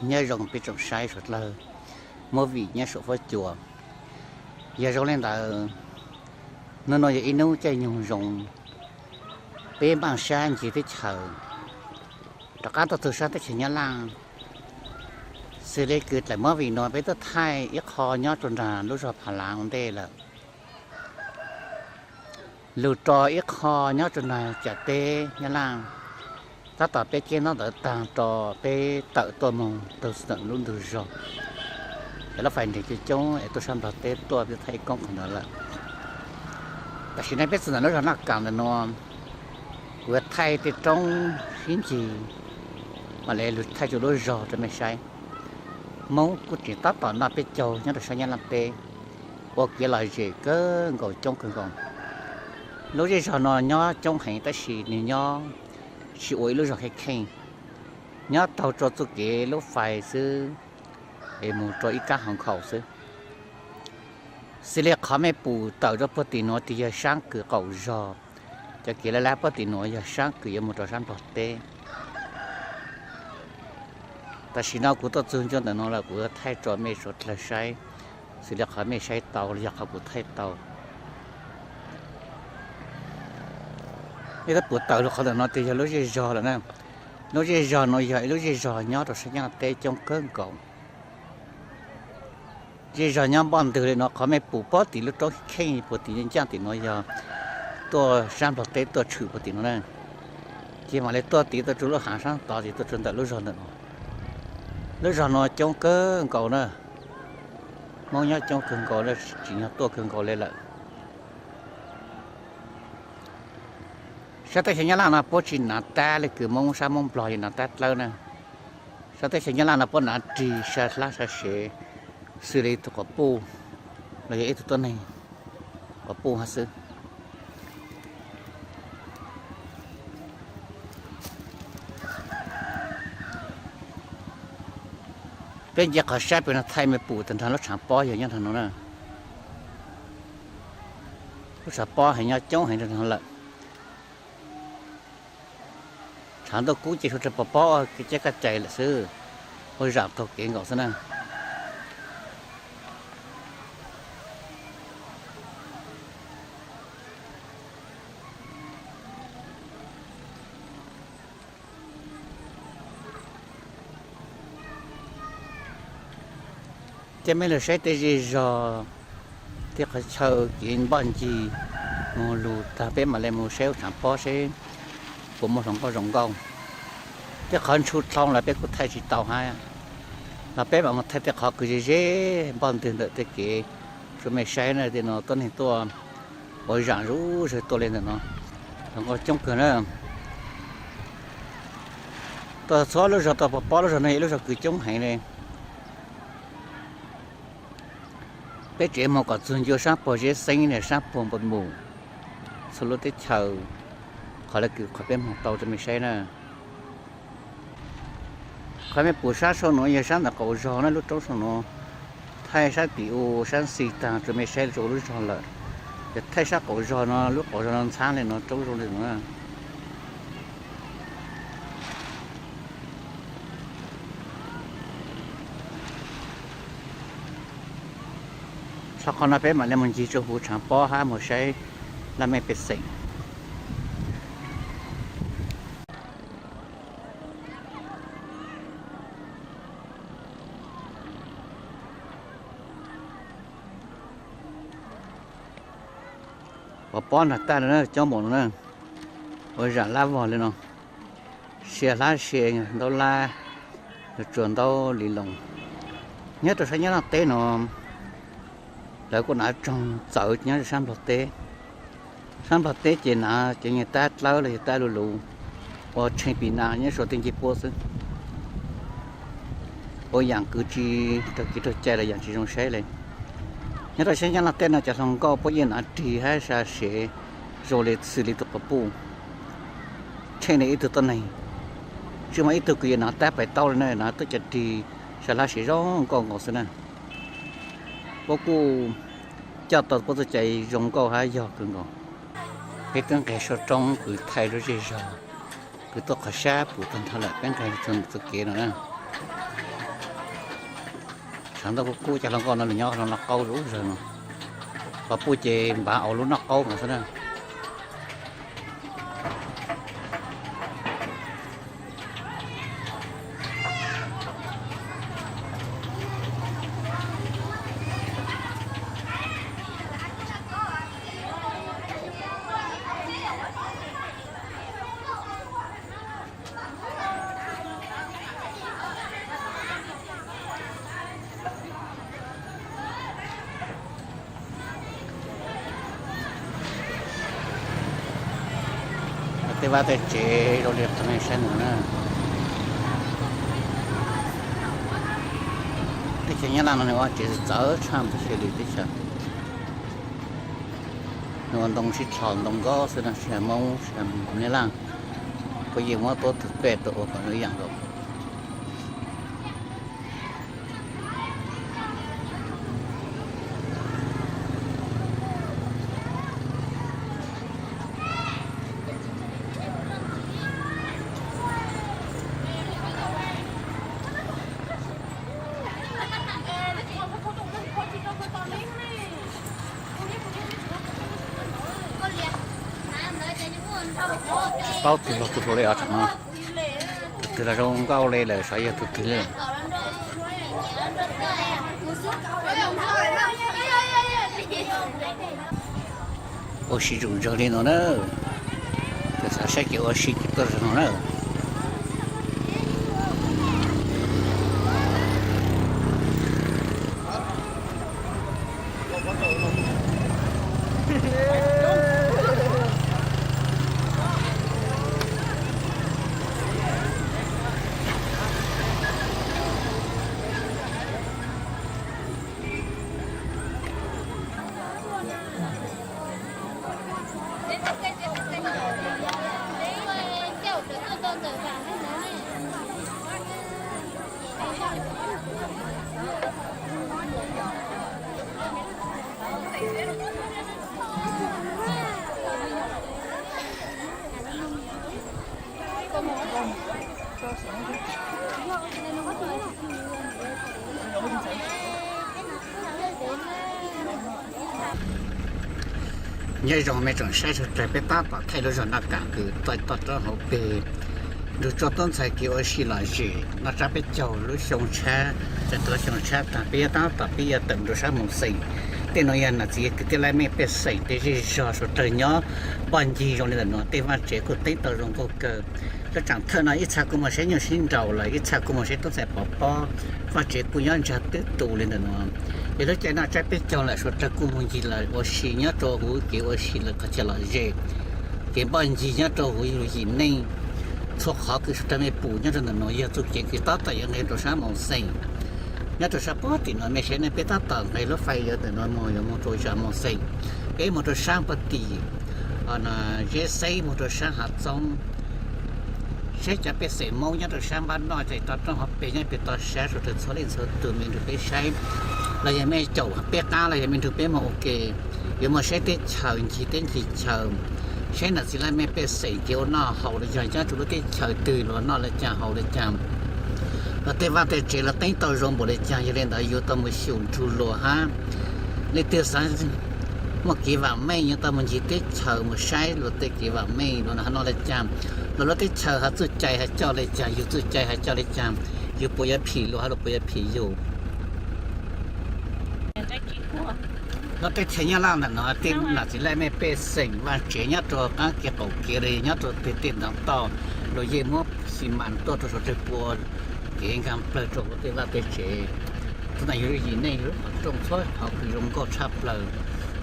Nyob zoo peb tsoom saib suav dlawg, movie nyob saum huab cua. Yog zoo li ntawd, hnub no yog ib hnub caij nyoog zoo, peb npaj sab ncig teb chaws rov qab tuaj txug sab teb chaws Nyab Laj. Xws li kws daim movie no peb tuaj thaij ib qho nyob rau nram lub zog Pha Lav ua ntej lawm. Lug rau ib qho nyob rau nram ciam teb Nyab Laj, tab tom peb ceb ntaub ntawv taag rau peb tawm tuaj moog txug ntawm lub ntug zog. Cov lub fais nreeg coob coob es tuaj sab Nplog teb tuaj peb thaij ib koob qhov ntawd lawm. Tam sim no peb txug ntawm lub zog Naj Kas ntawm nuav, kuv yuav thaij tej roob sib ncig, mam li lug thaij rua lub zog rau mej saib. Moob kuj tseem tab tom noj peb caug nyob rau sab Nyab Laj teb, ua kev lom zem kawg nkaus, coob kawg nkaus. Lub zej zog no nyob coob heev tab sis nwg nyob tsis ua ib lub zog kheej kheej, nyob taug rua txuj kev lub fais xwb, es moog rua ib kaab hoo khaum xwb. Xws li qhov mej pum tawm rua puag tim nuav tes yog saab kws qaum zog, cov kev laj lab puag tim nuav yog saab kws yuav moog rua sab Nplog teb. Tam sim no kuv tuaj txug ncua ntawm nuav lawm, kuv yuav thaij rua mej suav dlawg saib, xws li qhov mej saib tau los yog qhov kuv thaij tau. Mej tab pum tawm lug qhov ntawm no tes yog lub zej zog lawm na. Lub zej zog nuav yog ib lub zej zog nyob rua sab Nyab Laj teb coob kawg nkaus. Zej zog nyob npoj ntwg li no, qhov mej pum puag tim lub roob kheej puag tim ncaaj tim nuav yog tuaj sab Nplog teb tuaj tshwm puag tim nuav na. Ces mam li tuaj tiv tuaj rua lub haav saab tod ces tuaj rua ntawm lub zog ntawm no. Lub zog nuav coob kawg nkaus na, Moob nyob coob kawg nkaus, tsim nyog tuaj kawg nkaus le lawm. Sab teb chaws Nyab Laj no puab tsi nav tab le kws Moob sab Moob Nplog yuav nav tab dlawb na. Sab teb chaws Nyab Laj no puab nav rig sa hlab sa sev, xws li tug quas puj los yog ib tug tuab neeg quas puj hab xwb. Peb nce qhov saib pem no thaij mej pum tag nrho lub tshaav pob yog nyob nrag nuav na. Lub tshaav pob heev, nyob coob heev nrag nuav lawm. Tshaav ntuj kub ces suav dlawg pov pob ua cab kaj cai lawm xwb, ua zaam taug kev nkaus xwb na. Coj mej lug saib tej zej zog, tej qhov chaw kev npoj ncig, moog lug tag peb mam le moog saib lub tshaav pob seb puas muaj hluas nkauj zoo nkauj. Tej qhov ntshu dlhau los peb kuj thaij tsi tau hab, los peb mam moog thaij tej qhov kws ze ze npoj ntwg ntawm tej kev rua mej saib na. Tej no tuab neeg tuaj ua zaam zuj zug tuaj le ntawm no, hluas nkauj coob kawg na. Tuaj txhua lub zog, tuaj pov pob lub zog no yog lub zog kws coob heev le. Peb tseem moog kom txug ncua saab puag Zeb Xeeb, saab puag Npoo Mus, txhua lub teb chaws, qhov le kws qhov peb moog tau rua mej saib na. Qhov mej pum saab sau nuav yog saab ntawm qaum zog na, lub roob sau nuav. Thaij saab tim u saab xis taag rua mej saib rua lub zog lawm. Yog thaij saab qaum zog no, lub qaum zog no ntxhaab le no, roob zoo le nuav. Txhob qhov no peb mam le moog ncig rua huv tshaav pob hab moog saib laj mej pej xeem. Pov pob nrag tag le na, coob npaum no na. Ua zaam lab vog le no, sia hlab sia ntaub lab, tsuas ntaub li loo. Nyob rau saab Nyab Laj teb no, lawv kuj nav tsoog txawv nyob rau saab Nplog teb. Saab Nplog teb ces nav cov nyuag tab dlawb los yog tab lu lug, ua tshee pim nas nyob suav tej ncej puab xwb. Ua yaam kws tsi raug kev raug cai los yaam tsi zoo saib le. Nyob rau saab Nyab Laj teb no cov hluas nkauj puab yeej nav rig hab sa sev zoo le xws li tug quas puj, tsheej le ib tug tuab neeg. Tsi muaj ib tug kws yuav nav tab pais taub le na, nav tuab cov rig sa hlab sev zoo nkauj nkaus xwb na. Puab kuj coj tau puab txuj cai zoo nkauj hab yog kawg nkaus. Peb twb nqeg saum roob kws thaij lub zej zog, kws tuaj qhov sab pum tag nrho lawm, peb nqeg txug ntawm txuj kev no na. Tshav ntuj kub kub ces hluas nkauj no nws nyob no noj qaub zuj zus no. Qhov pub ces npav au lub noj qaub no xwb na. Tej vaj tej tsev zoo li qhov nej saib no na. Teb chaws Nyab Laj no nws ua tsev txawv tshaj plaws li teb chaws. Nws ua ntoo sib txhos ntoo nkauj xwb no, tsis hais Hmoob tsis hais Nyab Laj, puav leej muab tuab tug pej tug ua kom zoo ib yam nkaus. Tsis paub twg los tus hluas li os thaum no. Tus twg los zoo nkauj li lawm, xyov yog tus twg li. Ua si zuj zus li no na. Tus xav saib kev ua si ces tuaj zoo no na. Nyob zoo me tsoom saib sawv daws, peb tab tom thaij lub zos Naj Kam kws toj roob hauv pes nrug tso tuab ntxhais kev ua si lom zem noj tsab peb caug lub xyoo tshab. Txawm tau lub xyoo tshab tag peb yuav tab tom peb yuav tawm rau sab Moos Xeem. Tej no yog nam txiv kwv tij laij mej pej xeem tej zej zog sawv daws nyob npoj ncig zoo li ntawm no, tej vaj tsev kuj teeb tau zoo nkauj kawg. Lub tsaam thawj no ib txha kuj moog saib nyuj sib nraus lawm, ib txha kuj moog saib tuab ntxhais pov pob, vaj tsev kuj nyob ntsag twb tu li ntawm no. Yog lub caij noj tsab peb caug lawm sawv daws kuj moog ncig lawm ua si nyob rau huv kev ua si lawm qhov chaw lom zem, kev npoj ncig nyob rau huv yim neej. Txhua qhov kws sawv daws mej pum nyob rau ntawm no yog txuj kev kws tab tom yuav nqes rau sab Moos Xeem. Nyob rau sab puag tim no mej saib ne, peb tab tom nqes lub fais yuav ntawm no moog yuav moog rau sab Moos Xeem. Peb moog rau sab puag tim Zeb Xeeb, moog rau sab Hav Txoob. Saib cov pej xeem Moob nyob rau sab npab noj ces toj roob hauv pes nyob pem toj sab, sawv daws txhua leej txhua tug mej nrug peb saib, los yog mej caum peb qab los yog mej nrug peb moog ua ke, yuav moog saib teb chaws, ncig teb ncig chaw, saib nam txiv laij mej pej xeem kev ua noj haus los yog nyob rau lub teb chaws twg los noj le caag haus le caag, los tej vaj tej tsev los teeb tau zoo npaum le caag. Yog li ntawd yuav tau moog xyum nrug luas hab. Leej twg xav muaj kev vaam meej yuav tau moog ncig teb chaws moog saib luas tej kev vaam meej, luas hab noj le caag, los luas teb chaws hab txuj cai hab coj le caag, yug txuj cai hab coj le caag, yug puas yuav phim luas hab luas puas yuav phim yug. Lub teb chaws Nyab Laj ntawm no tej nam txiv laij mej pej xeem vaj tsev nyob rau qaab kev qaum kev los yog nyob rau tej tej ntawd toj, luas yeej muab xi mas tuaj rau sawv daws pua kev nkaag plawg rau huv tej vaj tej tsev. Txug ntawm yug yim neej yug lub qhov rooj txhua qhov kws zoo nkauj tshaj plawg,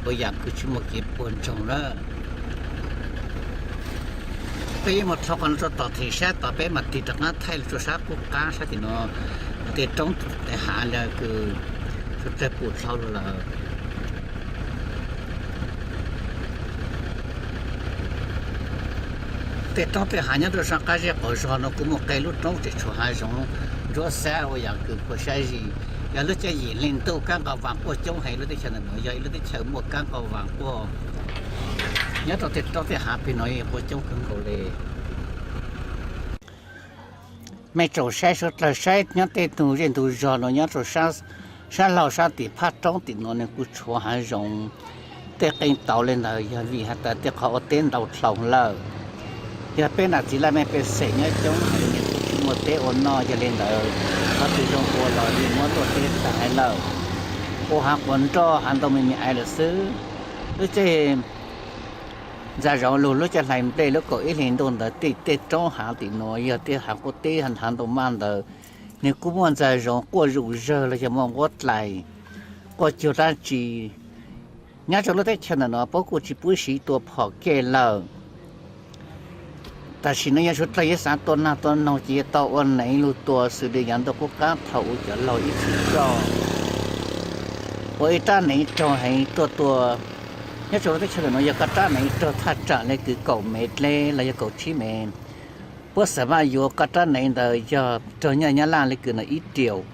ua yaam kws tsi muaj kev puag ntsoog lawm. Peb yuav moog rho qhov no rua tom them sab tod, peb mam tig rov qaab thaij rua sab qub qaab sab tim no, tej roob tej hav le kws sawv daws pum dlhau lug lawm. Tej roob tej hav nyob rua sab qab zej qaum zog no kuj muaj qee lub roob tseem tshuav hav zoov ntsuab xab ua yaam kws puag sab zig. Yog lub caij yim hli ntuj kaab nqaus vaam quaj coob heev, lub teb chaws ntawm no yog ib lub teb chaws muaj kaab nqaus vaam quaj. Nyob rau tej roob tej hav pem no yeej quaj coob kawg nkaus le. Mej tsoom saib suav dlawg saib nyob tej ntug zej ntug zog no nyob rau sab Sab laug sab tim phab roob tim nuav nws kuj tshuav hav zoov, tej qee tauv le ntawd yog vim has tas tej qhov ua teb ntau dlhau lawm. Yog peb nam txiv laj mej pej xeem nyob coob heev, nws kuj tsis muaj teb ua noj, yog li ntawd qhov twg zoo ua los yeej muab tuaj teb tas lawm, ua hav quav nroj hav ntoo me me aiv lawm xwb. Lub caij ntxa zoov lug lub caij hlais nplej lub kaum ib hlis ntuj ntawd tej tej roob hav tim nuav yog tej hav quav teb hav ntoo maj ntawd, nws kuj muaj ntxa zoov quaj zum zawg los yog muaj nquab dlais, quaj cuag dab tsi. Nyob rau lub teb chaws ntawm no puab kuj tsis pub siv tua phom kiag lawm. Tam sim no yog suav dlawg yeej xav tua nag tua noog ces yuav tau ua neev lug tua xws li yav ntuj qub qab thaum ub cov laug ib txwm coj ua ib rab neev raug heev tuaj tua. Nyob rau lub teb chaws ntawm no yog koj rab neev raug thaj tsam le kws kaum mev dleb los yog kaum tsib mev, puab xam maj yuav koj rab neev ntawd yog raug nyiaj Nyab Laj le kws no ib riaum.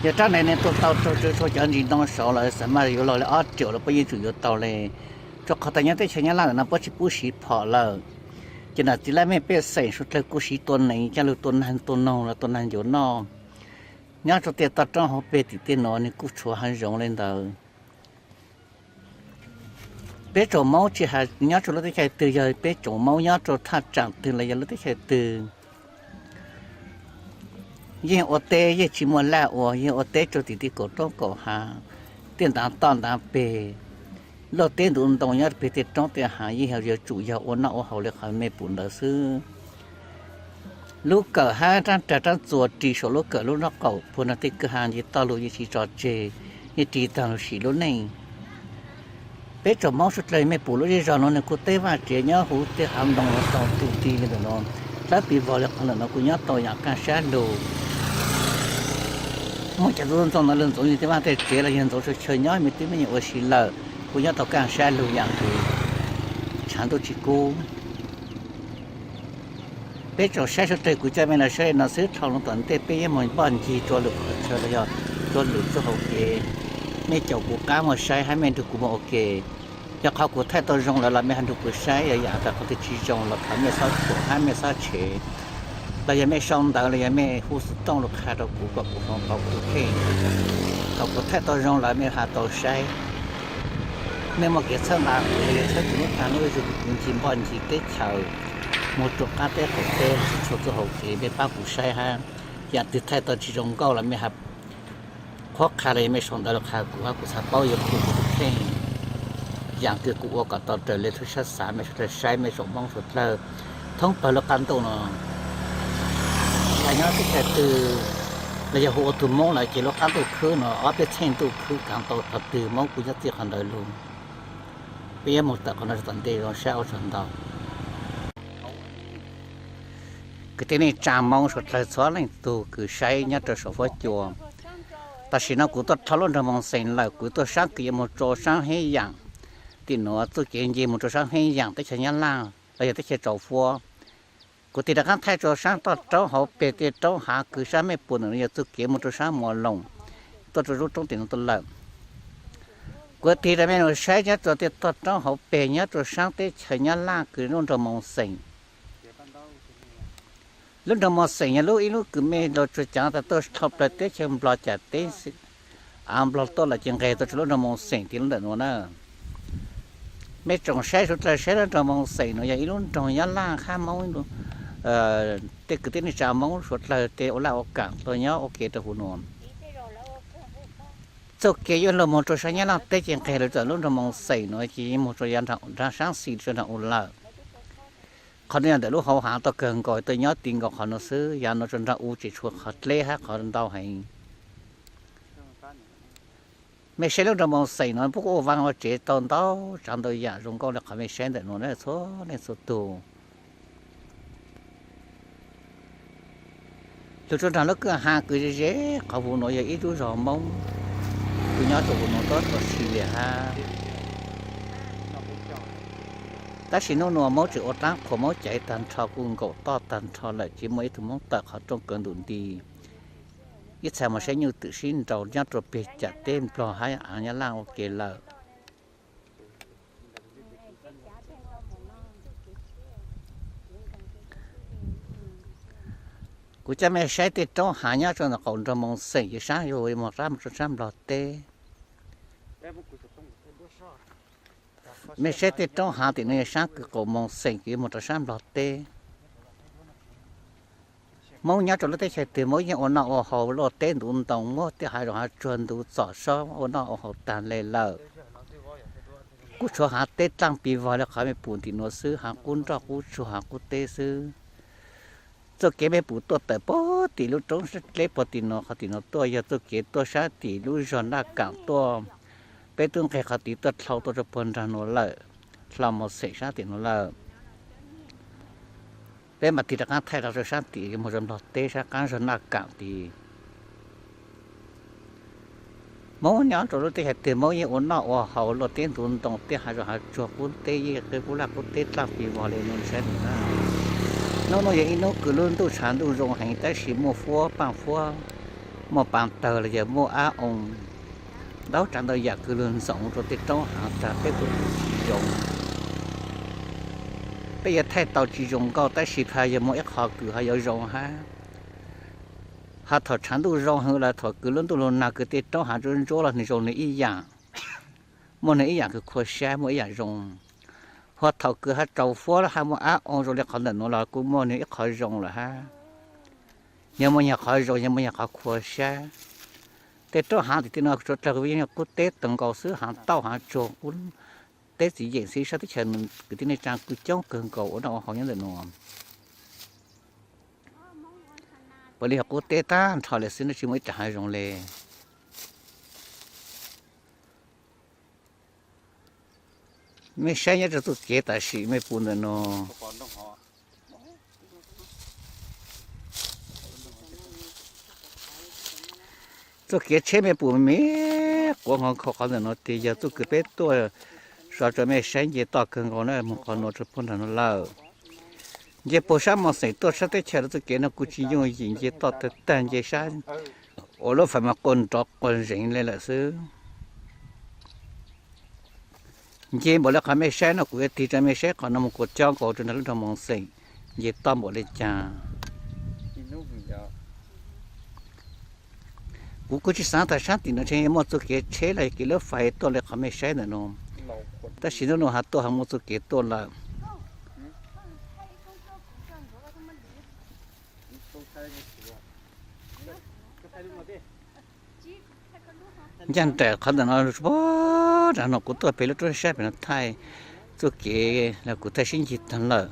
Yog rab neev ne tuaj tau raug tsua cov ntsis ntoo saud los xam maj yuav luag le ob riaum los puab yeej tsum yuav tau le. Rua qhov tas nyob teb chaws Nyab Laj ntawm no puab tsis pub siv phom lawm, ces nam txiv laj mej pej xeem suav dlawg kuj siv tua neev coj lug tua nag tua noog los tua nag ncuav noj. Nyob rau tej toj roob hauv peg tim tej nuav nws kuj tshuav hav zoov le ntawd. Peb tsoom Moob tsis has nyob rau lub teb chaws twg, yog peb tsoom Moob nyob rau thaj tsam twg los yog lub teb chaws twg, yeej ua teb yeej tsis muaj laj ua, yeej ua teb rau tim tej kaum roob kaum hav, tej ntav toj ntav peg, luaj teb ntuv ntoo nyob peg tej roob tej hav yeej yuav tsum yog ua noj ua haus li qhov mej pum ntawd xwb. Lub kawm hab rab rawg rab txuas ris saum lub kawm lub nraub qaum puag nrag tej kwj ha nce toj lug yeej tsis tso tseg, yeej ris taag lug sim lub neej. Peb tsoom Moob suav dlawg mej pum lub zej zog nuav nws kuj teb vaj tsiv nyob huv tej hav ntoo los tau tu ti li ntawm no, dlawb pis vog li qhov ntawm no kuj nyob tau yaam kaaj sab lug. Muaj cov tub ntxoog ntawd lug ntxoov yug tej vaj tej tsev los yog ntxoov tsua chaw nyob me tub me nyuam ua si lawm kuj nyob tau kaaj sab lug yaam kws tshav ntuj tsis kub. Peb tsoom saib suav dlawg kuv coj mej los saib no xwb, dhau lug tom ntej peb yuav moog npoj ncig rua lwm qhov chaw los yog rua lwm txuj hauv kev. Mej caum kuv qab moog saib hab mej nrug kuv moog ua ke. Yog qhov kuv thaij tau zoo lawm los mej ho nrug kuv saib, yog yaam tas qhov twg tsis zoo los thov mej txhob thuam hab mej txhob tshev. Los yog mej sau ntawv los yog mej hu xov tooj lug qha rau kuv kom kuv foom tau kuv kheej. Thaum kuv thaij tau zoo lawm mej ho tau saib. Mej muaj kev txhawb nqa kuv los yog txhawb kuv lub tag lub zug kuv ncig npoj ncig teb chaws, moog rua qab teb qaum teb txhua txuj hauv kev mej pab kuv saib hab. Yaam twg thaij tau tsis zoo nkauj los mej ho qhuab qha los yog mej sau ntawv lug qha kuv hab kuv txhaj paub yuav kuv kheej. Yaam kws kuv ua kom tau raws le txhua sab xav mej suav dlawg saib mej tsoom Moob suav dlawg thoob plawg lub qab ntuj no. Txhais nyob teb chaws twg los yog hu ua tug Moob lawm ces lub qab ntuj khwb no ob peb txheej ntuj khwb kaav tau qhov twg Moob kuj nyob txij qhov ntawd lug. Peb yuav moog tawm qhov no rua tom ntej zoo sab ua tsaug ntau. Kwv tij neej tsaa Moob suav dlawg txhua leej tug kws saib nyob rau saum huab cua, tam sim no kuv tuaj dhau lub nroog Moos Xeem lawm, kuv tuaj saab kws yuav moog rua saab Heeb Yaam. Tim nuav txuj kev nce moog rua saab Heeb Yaam teb chaws Nyab Laj los yog teb chaws Tsaus Huab. Kuv tig rov qaab thaij rua saab toj roob hauv peg tej roob hav kws saab mej pum ntawm no yog txuj kev moog rua saab Muas Loos, tuaj rua lub roob tim no tuaj lawm. Kuv tig rua mej lug saib nyob rua tej toj roob hauv peg nyob rua saab teb chaws Nyab Laj kws lub nroog Moos Xeem. Lub nroog Moos Xeem yog lub ib lub kws mej lug tsuas caav tas tuaj dhau plawg teb chaws Nplog cam teb, av Nplog tuaj lawm ces nqeg tuaj rua lub nroog Moos Xeem tig lub ntawm nuav na. Mej tsoom saib suav dlawg saib lub nroog Moos Xeem no yog ib lub nroog Nyab Laj hab Moob, tej kwv tij neej tsaa Moob suav dlawg tej ua laj ua kaam tuaj nyob ua ke rau huv nuav. Txuj kev yuav lug moog rua saab Nyab Laj teb ces nqeg lug txawm lub nroog Moos Xeem nuav ces moog rua yav nraag saab xis rua nraag u lawm. Qhov nuav yog ntawm lub hauv haav tau kawg nkaus tuaj nyob ti nkaus qhov nuav xwb, yav nuav rua nraag u tseem tshuav qhov dleb hab qhov ntau heev. Mej saib lub nroog Moos Xeem no puab kuj ua vaaj ua tsev tau ntau tsaav ntau yaam zoo nkauj le qhov mej saib ntawm nuav na txhua leej txhua tug. Lug rua nraag lub kwj ha kws ze ze qhov huv nuav yog ib lub zog Moob kws nyob rua huv nuav tuab tau si li hab. Tab sis nub nuav Moob tseem ua dlaab qhuas Moob caiv taag nrho kuj nkaum toj taag nrho lawm ces muaj ib tug Moob tawm qhov rooj kawg ntum nti. Ib txhia moog saib nyuj twm sib nraus nyob rua peg cam teb Nplog hab av Nyab Laj ua ke lawm. Kuv coj mej saib tej roob hav nyob rau ntawm qaum nroog Moos Xeem, yog saab yuav moog rab moog rau saab Nplog teb. Mej saib tej roob hav tim no yog saab kws qaum Moos Xeem kws yuav moog rau saab Nplog teb. Moob nyob rau lub teb chaws twg Moob yeej ua noj ua haus luaj teb ntuv ntoo, muab tej hav zoov hav tsuag ntuv txom sob ua noj ua haus taag le lawm. Kuv tshuav hav teb dlaaj pis vog le qhov mej pum tim nuav xwb, hav qub nroj qub tsuag hav qub teb xwb. Txuj kev mej pum tuaj tawm puag tim lub roob dleb puag tim nuav, qhov tim nuav tuaj yog txuj kev tuaj saab tim lub zog Naj Kaam tuaj, peb tub nqeg qhov tid tuaj dlhau tuaj rau puag nraag nuav lawm, hlo Moos Xeem saab tim nuav lawm. Peb mam tig rov qaab thaij rau saab tim yuav moog rau Nplog teb saab qaab zog Naj Kaam tid. Moob nyob rau lub teb chaws twg Moob yeej ua noj ua haus luaj teb ntuv ntoo, tej hav zoov hav tsuag qub teb yeej qub laj qub teb dlaaj pis vog le nuav saib na. Nub nuav yog ib nub kws lub ntuj tshav ntuj zoo heev tab sis muaj fuab paaj fuab, muaj paas tawg los yog muaj ab oo, ntau tsav ntau yam kws lug ntxoov rau tej roob hav tag peb kuj pum tsis zoo. Peb yuav thaij tau tsis zoo nkauj tab sis phaj yog muaj ib qho kws ho yuav zoo hab. Ho thaum tshav ntuj zoo heev los thaum kws lub ntuj lug nag kws tej roob hav ntsuab ntsuab los nwg zoo nwg ib yaam, muaj nwg ib yaam kws khua sab muaj ib yaam zoo. Ho thaum kws ho tsaus fuab hab muaj ab oo zoo le qhov ntawm nuav los kuj muaj nwg ib qho zoo lawm hab. Yog muaj nyuag qhov zoo yog muaj nyuag qhov khua sab. Tej roob hav tim tej no tsuav dlaag kws yeej qub teb tag nkaus xwb, hav tauj hav tsuag qub teb txiv yeem xwb, saab teb chaws kwv tij neej tsaa kuj coob kawg nkaus ua noj ua haus nyob ntawm nuav. Puav leej yog qub teb tag nrho le xwb, tsis muaj ib rag hav zoo le. Mej saib nyob rau txuj kev tam sim mej pum ntawm nuav. Txuj kev tsheb mej pum me quav nkaus qhov ntawm nuav tes yog txuj kws peb tuaj so rau mej saib nce toj kawg nkaus na, moog qhov nuav rau puag nraag nuav lawm. Nce puag saab Moos Xeem tuaj saab teb chaws rau txuj kev no kuj tsis yooj yim, nce toj tag tag nce saab uas lub fais mas quaj nrov quaj zeev le lawm xwb. Nce npaum le qhov mej saib no kuv yuav tig rau mej saib qhov no moog kuas coj nkaus rau nraag lub nroog Moos Xeem, nce toj npaum le caag. Kuv kuj tsis xaav tas saab tim no tseem muaj txuj kev tsheb los kev lub fais tuaj le qhov mej saib ntawm no, tab sis nub nua has tuaj ho muaj txuj kev tuaj lawm. Ncaaj nraim qhov ntawm no, puag nraag no kuv tuaj peg lub roob sab pem no thaij txuj kev los kuv thaij sib ncig taag lawm,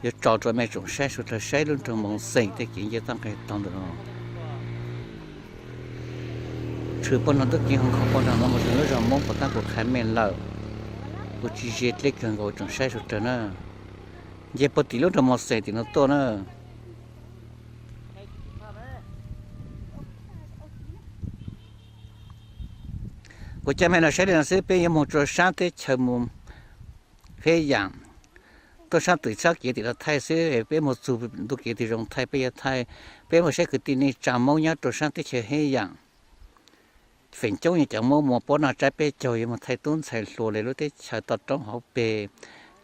yuav tso rua mej tsoom saib suav dlawg saib lub nroog Moos Xeem tej kev nce toj nqeg taug ntawm no. Tshwm puag nraag tub kev hoov kho puag nraag no mus rau lub zog Moob puag ta kuv qha mej lawm, kuv tsis ze dleb kawg nkaus tsoom saib suav dlawg na. Nce puag tim lub nroog Moos Xeem tim no tuaj na. Kuv coj mej los saib li no xwb, peb yuav moog rua saab teb chaws mus Hej Yaam, tuaj saab twm txhab kev tim no thaij xwb, peb moog txug ntu kev twg zoo thaij peb yuav thaij, peb moog saib kwv tij neej tsaa Moob nyob rua saab teb chaws Hej Yaam. Feem coob yog cov Moob muaj puab noj tsab peb caug yuav moog thaij tub ntxhais hluas le lub teb chaws toj roob hauv peg,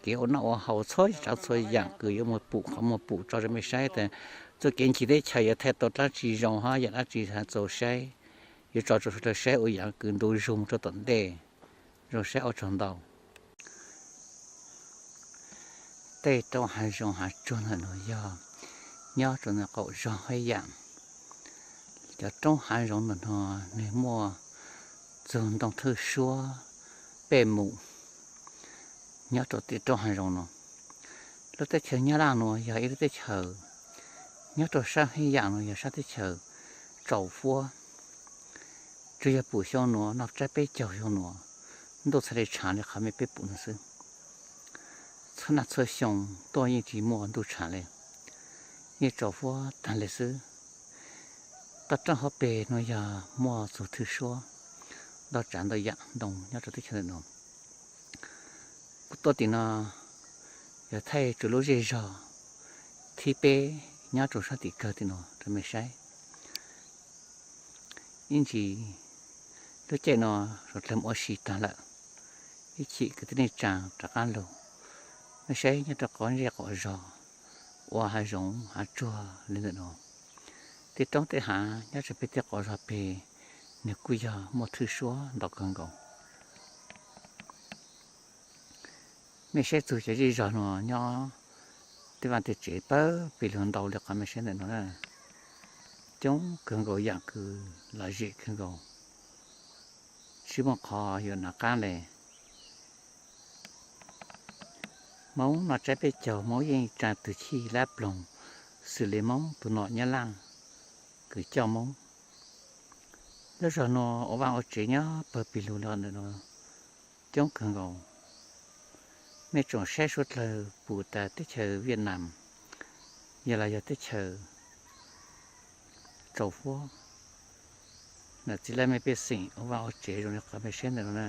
kev ua noj ua haus txhua tsav txhua yaam kws yuav moog pum qhov muag pum tso rua mej saib tas txuj kev ncig teb chaws yuav thaij tau dlaab tsi zoo hab yaam dlaab tsi txaus saib, yuav tso rua suav dlawg saib ua yaam kws ntu zug moog rua tom ntej. Zoo saib ua tsaug ntau. Tej roob hav zoov hav tsuag ntawm nuav yog nyob rua ntawm qaum zog Hej Yaam. Cov roob hav zoov ntawm nuav nwg muaj txug ntoo thwj suab pej mus nyob rua tej roob hav zoov nuav. Lub teb chaws Nyab Laj nuav yog ib lub teb chaws, nyob rua saab Hej Yaam nuav yog saab teb chaws tsaus fuab. Tsuas yog pum xyoo nuav noj tsab peb caug xyoo nuav, ntuj txhaj le tshaav le qhov mej peb pum nuav xwb. Txhua naj txhua xyoo tuaj yeej tsis muaj ntuj tshaav le, yeej tsaus fuab taag le xwb. Toj roob hauv peg nuav yog muaj txug thwj suab ntau tsav ntau yaam ntoo nyob rua teb chaws ntawm nuav. Kuv tuaj tim no yog thaij tsuas lub zej zog thib peb nyob rua saab tim kawg tim nuav rua mej saib. Ib ntsis lub caij no suav dlawg mus ua si taag lawm, ib chim kwv tij neej tsaa rov qaab lug, mej saib nyob rua qhov ntsej qaum zog ua hav zoov hav tsuag le ntawm nuav. Tej roob tej hav nyob rau pem tej qhov zog pem, nws kuj yog muaj thwj suab ntau kawg nkaus. Mej saib txug cov zej zog no nyob tej vaj tej tsev pawg pes lug ntau li qhov mej saib ntawm no na. Coob kawg nkaus, yaam kws lom zem kawg nkaus, tsi muaj qhov yuav nav qaab le. Moob noj tsaib peb caug, Moob yeej tsaa tug chij lab ploog xws le Moob tug nom Nyab Laj kws coj Moob. Lub zog nuav ua vaaj ua tsev nyob pawg pes lug le ntawm no coob kawg nkaus. Mej tsoom saib suav dlawg pum tas teb chaws Viaj Nam, yog los yog teb chaws Tsau Huab, nam txiv laj mej pej xeem ua vaaj ua tsev zoo li qhov mej saib ntawm no na.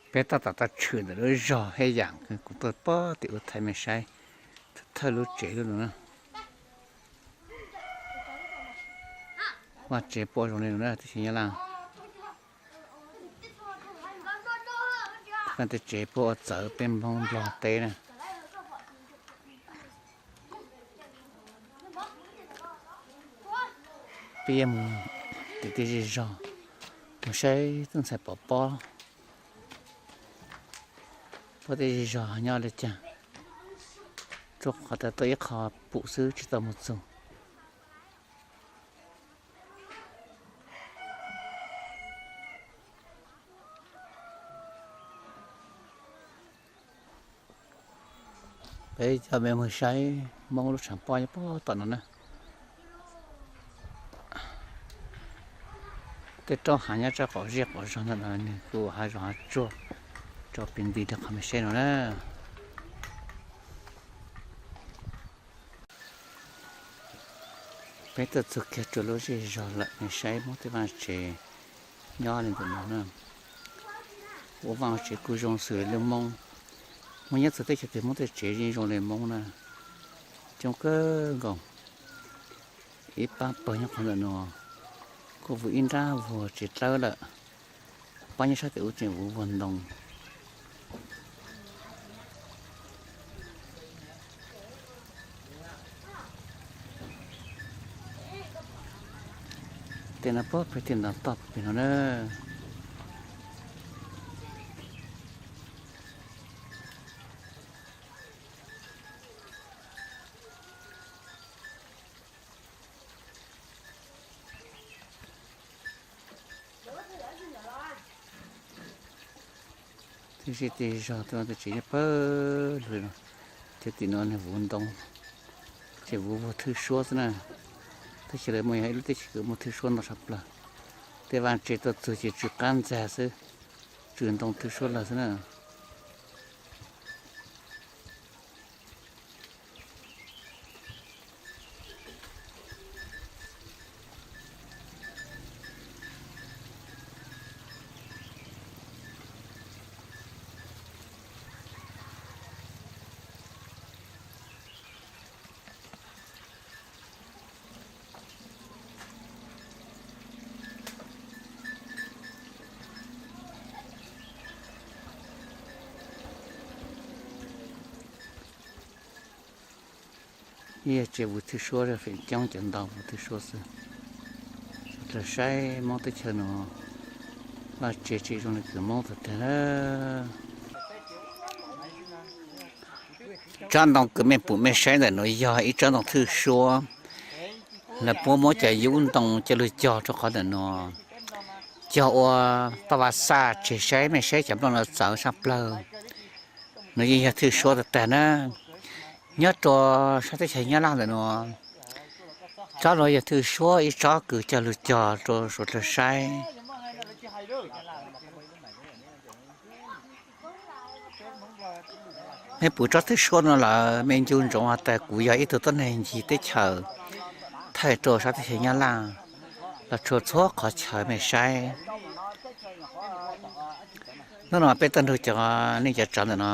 Peb tab tom tau tshwm ntawm lub zog Hej Yaam, kuv tuaj pob tim ua thaij mej saib thawj lub tsev lub no na. Vaj tsev puab zoo li no na teb chaws Nyab Laj. Tej tsev puab ua txawv peb Moob Nplog teb na. Peb yuav mus tim tej zej zog, mus saib tub ntxhais pov pob, puab tej zej zog nyob le caag, rua qhov tas tuaj ib qho pum xwb tsi tau mus txug. Peb coj mej mus saib Moob lub tshav pob nyob puag tom no na. Tej roob hav nyob rau qaum zej qaum zog ntawm no nws kuj hav zoov hav tsuag rau pem nti rau qhov mej saib no na. Peb tuaj txug kiag rua lub zej zog lawm, mej saib Moob tej vaaj tsev nyob le ntawm no na. Ua vaaj tsev kuj zoo xws le Moob. Moob nyob txug teb chaws twg Moob tej tsev yeej zoo le Moob na. Coob kawg nkaus. Ib paab pawg nyob qhov ntawm no kuj vuv ib nrab vuag tsev dlawb lawm. Paab nyob sab tim ub tseem vuv vuag ntoo. Tej no puag pem tej ntoo toj pem no na. Tej zej tej zog tej tsev nyob pawg lug, cov tim no nws vuv ntoo, ces vuv vuag thwj suab xwb na. Teb chaws lawv muaj yog ib lub teb chaws kws muaj thwj suab ntau tshaj plawg. Tej vaaj tsev tuaj txug ces tsw qab ntxag xwb, tsw ntoo thwj suab lawm xwb na. Ib yog tsev vuv thwj suab, feem coob cov ntoo vuv thwj suab xwb. Suav dlawg saib Moob teb chaws no vaj tsev tseem zoo le kws Moob tag tag na. Tsob ntoo kws mej pum mej saib ntawm no yog ib tsob ntoo thwj suab. Lawv puab muab cov yub ntoo coj lug cog rua qhov ntawm no, cog ua toj vaj xaj tseg saib, mej saib cov nplooj no txawv tshaj plawg. Nws yeej yog thwj suab tag tag na. Nyob rua sab teb chaws Nyab Laj ntawm no, tsob no yog thwj suab ib tsob kws coj lug cog rua suav dlawg saib. Mej pum tsob thwj suab no lawm mej ncu ntsoov has tas kuv yog ib tug tuab neeg ncig teb chaws thaij rua sab teb chaws Nyab Laj los txhua txhua qhov chaw mej saib. Hnub no peb tuaj nrug cov neej cov tsav ntawm no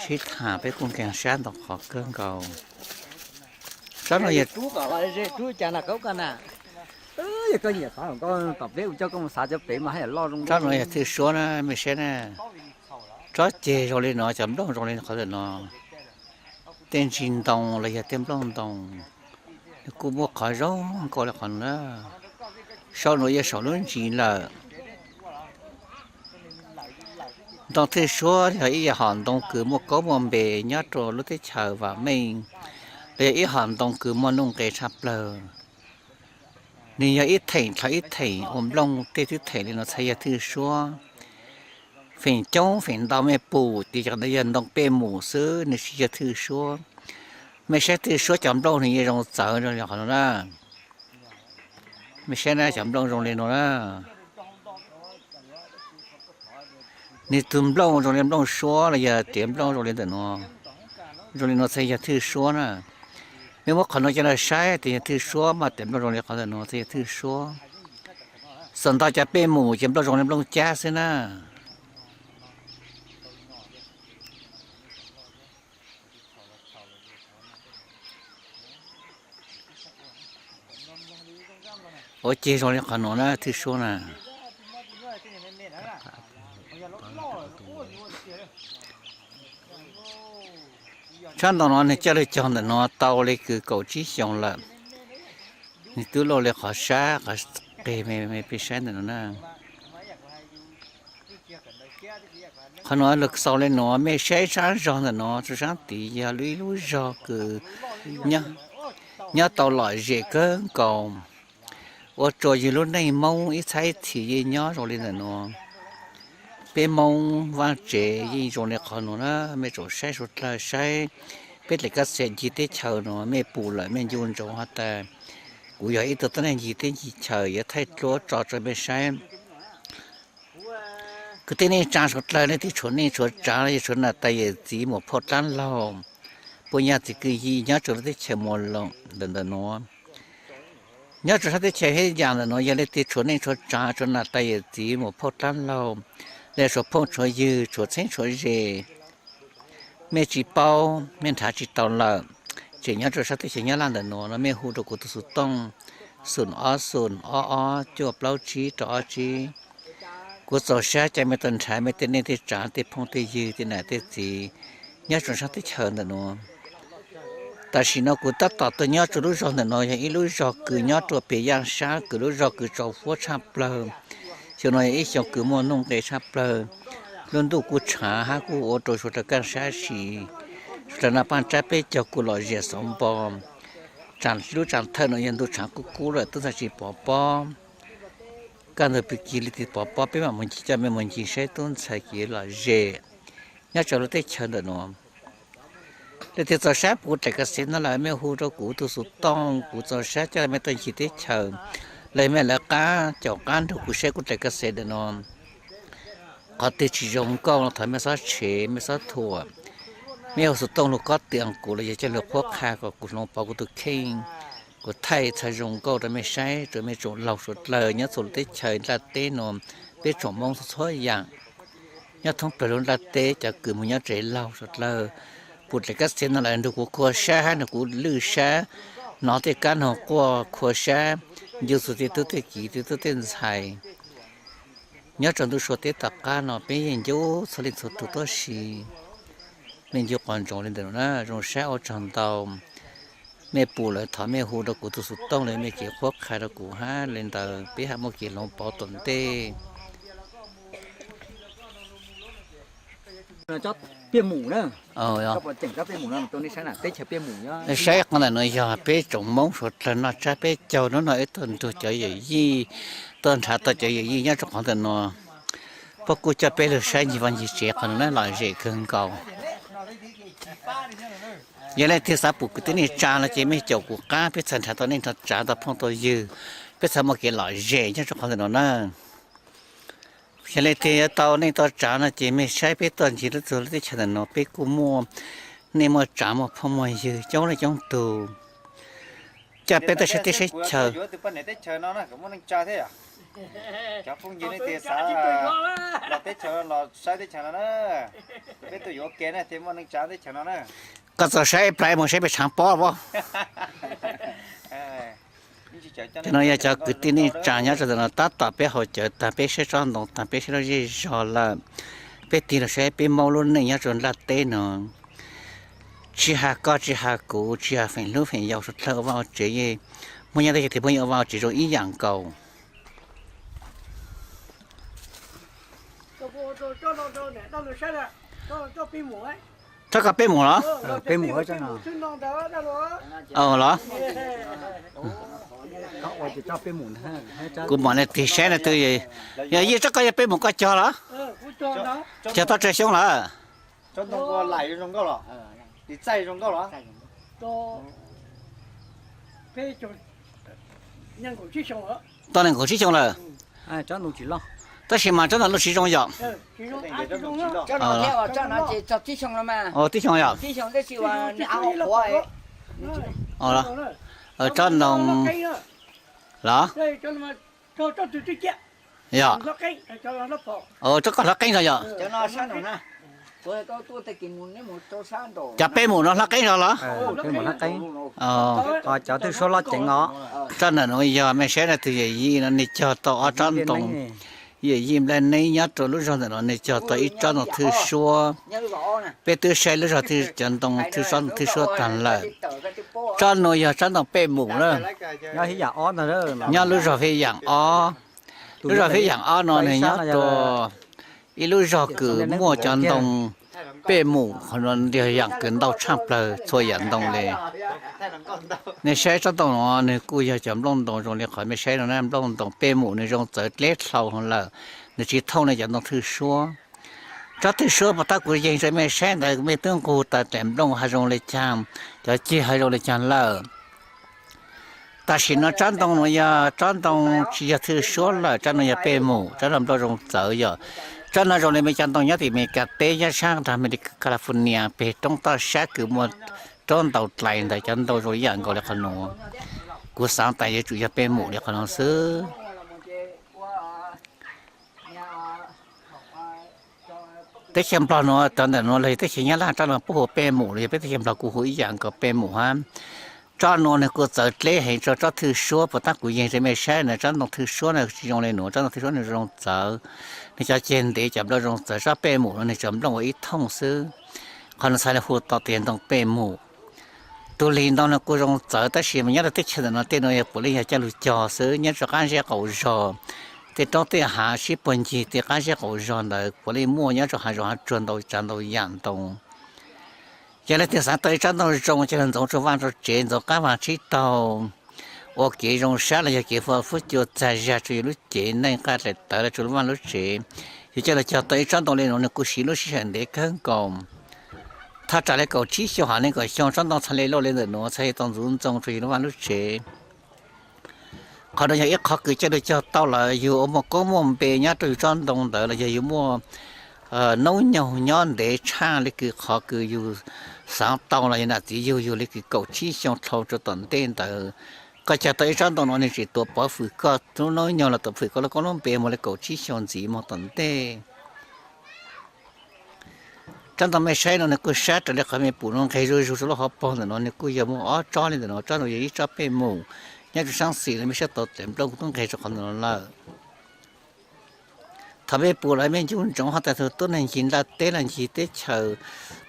sib tham, peb kuj nkees sab ntau qhov kawg nkaus. Tsob no yog, tsob no yog thwj suab na, mej saib na. Tsob ceg zoo li no, cov nplooj zoo li qhov ntawm no, tej ntsis ntoo los yog tej nplooj ntoo, nws kuj muaj qhov zoo nkauj li qhov no na. Saum no yog saum lub ntsis lawm. Ntoo thwj suab yog ib yam hom ntoo kws muaj kaub muaj npe nyob rau lub teb chaws vam meej, los yog ib hom ntoo kws muaj nuj nqes tshaj plawg. Nws yog ib theem dhau ib theem ua nplooj, tej thwj theem li no txhais yog thwj suab. Feem coob feem ntau mej pum ces cov ntawd yog ntoo pej mus xwb, nws tsis yog thwj suab. Mej saib thwj suab cov nplooj nws yeej zoo txawv li qhov no na. Mej saib na, cov nplooj zoo li no na. Nws tus nplooj zoo li nplooj suab los yog tiav nplooj zoo li ntawm no, zoo li no txhais yog thwj suab na. Mej muab qhov no coj los saib tias yog thwj suab mas tiav nplooj zoo li qhov ntawm no txhais yog thwj suab. Xam ntau cov pej mus ces nplooj zoo li nplooj cab xwb na. Ua ceg zoo li qhov no na, thwj suab na. Tsob ntoo no nws coj lug cog ntawm no tau li kws kaum tsib xyoos lawm. Nws twb loj li qhov sab qhov qeg, mej peb saib ntawm no na. Qhov no lug xaus li no, mej saib sab zog ntawm no, tso sab tid yog ib lub zog kws nyob tau lom zem kawg nkaus, ua rua yug lub neej Moob ib txhab ib txhis yeej nyob zoo li ntawm no. Peb Moob vaaj tsev yeej zoo li qhov no na, mej tsom saib suav dlawg saib. Peb dlaim kab xev ncig teb chaws no mej pum lawm mej ncu ntsoov has tas kuv yog ib tug tuab neeg ncig teb ncig chaws yuav thaij duab tso rua mej saib. Kwv tij neej tsaa suav dlawg, leej twg tshuav neej tshuav tsaav los yog tshuav nam tais yawm txiv muam phauj dlaab laug, puj nyaab txiv kwv yig nyob rua lub teb chaws Muas Loos ntawm ntawm nuav, nyob rua sab teb chaws hab yaam ntawm nuav, yog leej twg tshuav neej tshuav tsaav, tshuav nam tais yawm txiv muam phauj dlaab laug, los yog tshuav phooj tshuav ywg, tshuav txheeb tshuav ze, mej tsis paub, mej nrhav tsis tau lawm, tseem nyob rua sab teb chaws Nyab Laj ntawm nuav no, mej hu rua kuv tug xuv tooj xoom ob xoom ob ob cuaj plaub tsib rau ob tsib. Kuv txaus sab ca mej tau nrhav mej tej neej tej tsaav, tej phooj tej ywg, tej nam tej txiv nyob rua sab teb chaws ntawm nuav. Tam sim no kuv tab tom tuaj nyob rua lub zog ntawm no, yog ib lub zog kws nyob rua peg yaaj sab, kws lub zog kws tsaus fuab tshaj plawg. Xyoo no yog ib xyoo kws muaj nuj nqe tshaj plawg, lub ntuj kuj tshaav hab kuj ua rua suav dlawg kaaj sab siv. Suav dlawg noj paaj tsab peb caug kuj lom zem xov npo. Tsaam lub tsaam thawj no yog ntuj tshaav kub kub lawm, tub ntxhais tsis pov pob. Kaj ntug pig kig li tis pov pob, peb maam moog ncig, coj mej moog ncig saib tub ntxhais kev lom zem nyob rua lub teb chaws ntawm nuav. Leej twg txaus sab pum kuv dlaim ka xev no lawm, mej hu rua kuv tug xuv tooj, kuv txaus sab coj mej tuaj ncig teb chaws, los mej lawv qab caum qab nrug kuv saib kuv dlaim ka xev ntawm no. Qhov twg tsis zoo nkauj no thov mej xob tshev, mej xob thuam. Mej hu xuv tooj lug kob tias kuv los yog coj lug qhuab qha kom kuv hloov pauv kuv tug kheej, kuv thaij txhaj zoo nkauj rua mej saib, rua mej tsoom laug suav dlawg nyob txhua lub teb chaws nplaj teb nuav, peb tsoom Moob txhua txhua yaam nyob thoob plawg lub nplaj teb, cov kws moog nyob tsev laug suav dlawg. Pum dlaim ka xev no lawm nrug kuv khua sab hab nrug kuv lwj sab, nov tej kab noog quaj khua sab, ncu txug tej tub tej kiv tej tub tej ntxhais. Nyob rua ntuj sua teb tom qab no peb yeej ncu txhua leej txhua tug tuab si. Mej ncu quas ntsoov le ntawm nuav na, zoo sab ua tsaug ntau. Mej pum lawm thov mej hu rua kuv tug xuv tooj los mej kev qhuab qha rua kuv hab le ntawd peb hab muaj kev hloov pauv tom ntej. Saib qhov ntawm nuav yog peb tsoom Moob suav dlawg noj tsab peb caug, nub no wb tuaj nrug cov yawm yij, tuaj nrhav tau cov yawm yij nyob rua qhov ntawm nuav, puab kuj coj peb lug saib ncig vaj ncig tsev qhov nuav na, lom zem kawg nkaus. Yog leej twg xav pum kwv tij neej tsaa no ces mej caum kuv qab, peb txhaj nrhav tau neej tau tsaav tau phooj tau ywg, peb txhaj muaj kev lom zem nyob rua qhov ntawm nuav na. Yog leej twg yuav tau neej tau tsaav no ces mej saib peb tuaj ncig lub txug lub teb chaws ntawm nuav, peb kuj muaj neej muaj tsaav muaj phooj muaj ywg coob leej coob tug, coj peb tuaj saib teb saib chaw. Cov phooj ywg nej tias xav los teb chaws los saib teb chaws no na, peb tuaj yuav ua ke na thiaj muaj neej tsa teb chaws no na. Koj txawm saib plai mus saib peb tshav pob pob. Cov no yog cov kwv tij neej tsa nyob rau ntawm no, tab tom peb haus cawv tag, peb saib tsob ntoo tag, peb saib lub zej zog lawm, peb tig los saib peb Hmoob lub neej nyob rau nplaj teb no. Tsis hais koj tsis hais kuv, tsis hais feem hlub feem yau suav dlawg ua vaj ua tsev, muaj nyob teb chaws twg puab yeej ua vaj ua tsev zoo ib yam nkaus. Tsob koj peb mus los? Los? Kuv mam li tig saib na, twb yog yij tsob koj yog peb mus koj cog los? Cog toj tsawg xyoo lawm? Toj nees nkaum tsib xyoo lawm. Tab sis mas tsob ntawd lub siv zoo yom? Tib xyoo yom? Tsob ntoo los? Yog, tsob koj hlob qeeb zog yom? Cov peb mus no hlob qeeb zog los? Cov twb suab loj ceev os. Tsob ntawm no yog mej saib no, tus yawm yij no nej cog tau ob tsob ntoo. Yawm yij nplaj neeb nyob rau lub zog ntawm no nej cog tau ib tsob ntoo thwj suab. Peb twb saib lub zog thwj, cov ntoo thwj suab, ntoo thwj suab tag lawm. Tsob no yog tsob ntoo pej mus na, nyob lub zog Fij Yaam ob. Lub zog Fij Yaam ob no nws nyob rau ib lub zog kws muaj cov ntoo pej mus, qhov no yog yaam kws ntau tshaj plawg txhua yaam ntoo li. Nej saib tsob ntoo no nws kuj yog cov nplooj ntoo zoo li qhov mej saib no na, nplooj ntoo pej mus nws zoo txawv dleb dlhau lawm, nws tsis thooj li cov ntoo thwj suab. Tsob thwj suab puas tab kuv yees rau mej saib ntawd mej twb nqug tas daim nplooj hav zoo li caag, cov ceg hav zoo li caag lawm. Tam sim no tsob ntoo no yog tsob ntoo tsis yog thwj suab lawm, tsob no yog pej mus, tsob no nplooj zoo txawv yog. Tsob no zoo li mej cov ntoo nyob tim Amelikas teb, nyob sab nrag Amelikas California peg roob toj sab kws muaj roob ntau dlais ntawd, cov ntoo zoo ib yam nkaus li qhov no. Kuv xaav tas yuav tsum yog pej mus li qhov no xwb. Teb chaws Nplog no cov ntawm no los yog teb chaws Nyab Laj, tsob no puab hu pej mus los yog peb teb chaws Nplog kuj hu ib yam nkaus pej mus hab. Tsob no nws kuj txawv dleb heev rau tsob thwj suab, puas tab kuv yees rau mej saib na, tsob ntoo thwj suab na tsis zoo li nuav, tsob ntoo thwj suab nws zoo txawv, nws cov ceg ntev cov nplooj zoo txawv, tsob pej mus no nws cov nplooj ua ib thooj xwb. Qhov no txhais li hu tau tias ntoo pej mus. Tus lig ntoo no kuj zoo txawv tab sis mas nyob rau teb chaws ntawm no tej no yog puav leej yog coj lug cog xwb, nyob rau qab zeb qaum zog, tej roob tej hav sib puag ncig tej qab zeb qaum zog ntawd puav leej muaj, nyob rau hav zoov hav tsuag ntau tsav ntau yam ntoo. Yog leej twg xaav tau ib tsob ntoo zoo coj lug ntxoov rua vaj rua tsev, ntxoov qaab vaag tsib taug, ua kev zoo sab los yog kev ua fub cua txag zag rua yug lub cev neej, nqaj dlaim tawv los rua lub vaj lub tsev, yug coj lug cog tau ib tsob ntoo li no nws kuj siv lub sij hawm ntev kawg nkaus. Thaj tsam li kaum tsib xyoo hab nees nkaum xyoo tsob ntoo txhaj li loj li ntawm nuav, txhaj li tau ntxuv ntxoo rua yug lub vaj lub tsev. Qhov no yog ib qhov kws coj lug cog tau lawm yug ua muaj koob muaj npe nyob rau yug tsob ntoo ntawd los yog yug muaj noob nyoog nyob ntev tshaj li kws qhov kws yug xaav tau los yog nam txiv yug yug li kws kaum tsib xyoo dlhau rua tom ntej ntawd. Koj cog tau ib tsob ntoo no nws tseem tuav pov fwm koj lub noob nyoog los tuav fwm koj lub koob lub npe moog li kaum tsib xyoo ntxiv moog tom ntej. Tsob ntoo mej saib no nws kuj sab raws li qhov mej pum no nqeg zuj zug rua lub hauv paug ntawm no, nws kuj yog muaj ob tsob li ntawm no, tsob no yog ib tsob pej mus. Nyob rua saab xis los mej saib tau daim nplooj kuj tub nqeg rua qhov ntawm no lawm. Thaum mej pum los mej ncu ntsoov hab tas tug tub neeg ncig nplaj teb los ncig teb chaws,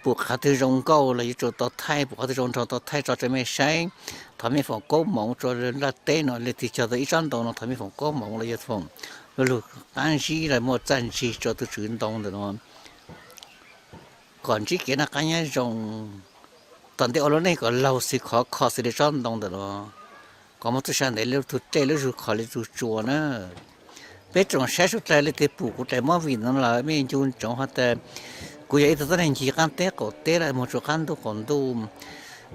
pum qhov twg zoo nkauj los yuav tsum tau thaij, pum qhov twg zoo nraug tau thaij tso rua mej saib. Thov mej foom koob moov rua nplaj teb no, leej twg cog tau ib tsob ntoo no thov mej foom koob moov los yog foom lug qaab zib los muaj txaj ntsig rua tug tswv ntoo ntawm no. Kom ntsib kev noj qab nyob zoo, tom ntej ua lub neej kom laug xwb khov kho xws li tsob ntoo ntawm no, kom muaj txuj sa ntev li tug dlej, lub zug khov li tug tsua na. Peb tsoom saib suav dlawg leej twg pum kuv daim movie no lawm mej ncu ntsoov hab tas kuv yog ib tug tub neeg ncig qaab teb qaum teb los moog rua qaab ntuj qaum ntuj.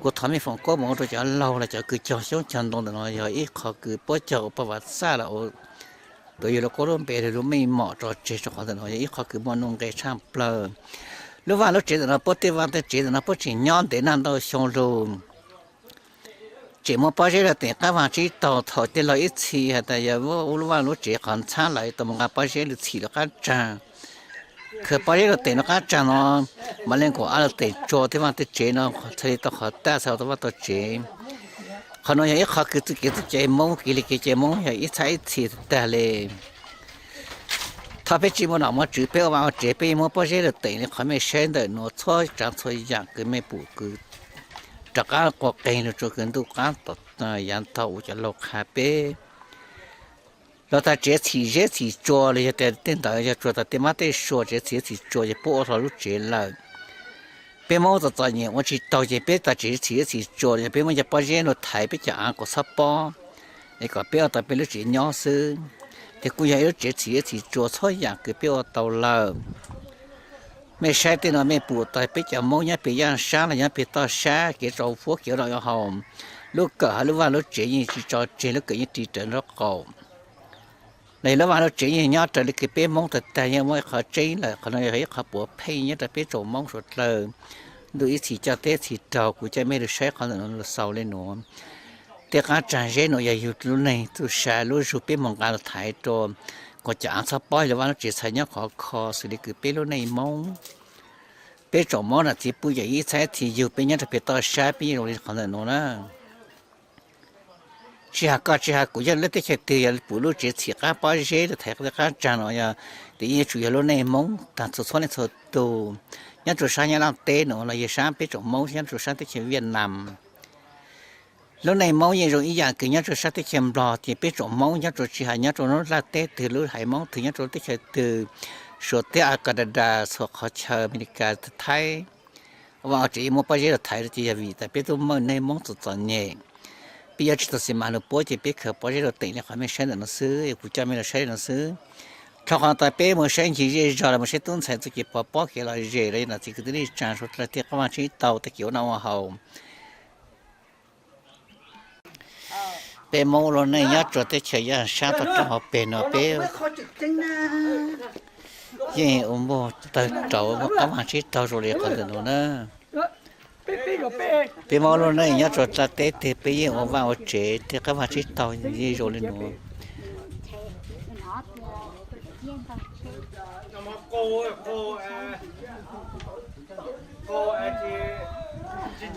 Kuv thov mej foom koob moov rua cov laug los cov kws cog xyoob cog ntoo ntawm no, yog ib qhov kws puab cog ua paj vav xaj los ua tuav yug lub koob lub npe lug lub meej mom tso tseg rua qhov ntawm no, yog ib qhov kws muaj nuj nqe tshaj plawg. Lub vaaj lub tsev ntawm no puab tej vaaj tej tsev ntawm no puab tseem nyob ntev nag ntau xyoo lug. tseem muaj pob zeb rau teem qab vaag tsib taug. Thaum tej laug ib txhis has tas yog ua lub vaaj lub tsev qhov ntxhaab lawm, tau mus nqa pob zeb lug txhim lub qab tsaag. Khaws pob zeb rau teem lub qab tsaag no, mam le nkaum av lug teem tsua tej vaaj tej tsev no, txhaj le tau qhov taj txhaj tau vaaj tau tsev. Qhov no yog ib qhov kws txuj kev txuj cai Moob, kev li kev cai Moob yog ib txhab ib txhis tag le. Thaum peb tsi muaj nom muaj tswv, peb ua vaaj ua tsev, peb yeej muab pob zeb lug teem li qhov mej saib ntawm nuav txhua tsaav txhua yaam kws mej pum kws rov qaab quas qeeg lug tsua kws ntuj qaab tom yav thaum ub cov laug qha peb. Los tas tsev txhim zeb txhim tsua los yog tias tej ntawd yog tsuas tas tej mab tej sua, tsev txhim zeb txhim tsua yog puab ua hlo lub tsev lawm. Peb Moob txom txom nyem ua tsi taug ces peb tas tsev txhim zeb txhim tsua, yog peb muab cov pob zeb lug thaiv peb cov aav kom txhob pob, es kom peb ua tau peb lub tsev nyob xwb. Ces kuj yog ib lub tsev txhim zeb txhim tsua txhua yaam kws peb ua tau lawm. Mej saib tej no mej pum tas peb cov Moob nyob peg yaaj sab los nyob peg toj sab, kev rau fuab kev rau haus, lub kawm hab lub vaaj lub tsev yeej tsi tso tseg, lub kawm yeej ris rawv nraub qaum. Los yog lub vaaj lub tsev yeej nyob raws li kws peb Moob tag tag, yeej muaj ib qhov tseeb lawm. Qhov no yog ib qhov puav pheej nyob rau peb tsoom Moob suav dlawg. Ntuj ib txhis coj teb txhis raug, kuv coj mej lug saib qhov ntawm nuav lug xaus le nuav. Tej qaab tsaag zeb nuav yog yug lub neej txuj sa lub zug peb moog nqa lug thaiv rua, kom cov aav txhob pob, lub vaaj lub tsev txhaj nyob khov kho xws li kws peb lub neej Moob. Peb tsoom Moob nam txiv pub yog ib txhab ib txhis yug, peb nyob rau peg toj sab peb yeej zoo li qhov ntawm nuav na. Tsi has koj tsi has kuv, yog lub teb chaws twg yog pum lub tsev txhim qaab pob zeb lug thaiv tej qaab tsaag no yog, tes yeej yuav tsum yog lub neej Moob taag txhua txhua leej txhua tug. Nyob rua sab Nyab Laj teb nuav los yog sab peb tsoom Moob nyob rua sab teb chaws Viaj Nam, lub neej Moob yeej zoo ib yaam kws nyob rua sab teb chaws Nplog, ces peb tsoom Moob nyob rua tsi has nyob rua lub nplaj teb twg, lub haiv Moob twg nyob rua teb chaws twg, Suav teb, Canada, txhua qhov chaw, Amelikas, Thaib, vaaj ua tsev yeej muab pob zeb lug thaiv rua ces yog vim tas peb tub muaj neej Moob txom txom nyem. Peb yuav tsi tau xis mas lug puab ces peb khaws pob zeb lug teem li qhov mej saib ntawm no xwb, kuv coj mej lug saib no xwb. Dhau qhov tas peb mus saib ncig zej zog los mus saib tub ntxhais txuj kev pov pob kev lom zem los yog nam txiv kwv tij neej tsaa suav dlawg tej qaab vaaj tsib taug tej kev ua noj ua haus. Peb Moob lub neej nyob rua teb chaws Yaj Sab toj roob hauv peg no peb yeej ua muaj tawg rauv muaj qaab vaaj tsib taug zoo li qhov ntawm nuav na. Peb Moob lub neej nyob rua dlaaj teb twg peb yeej ua vaaj ua tsev tej qaab vaaj tsib taug yeej zoo li nuav.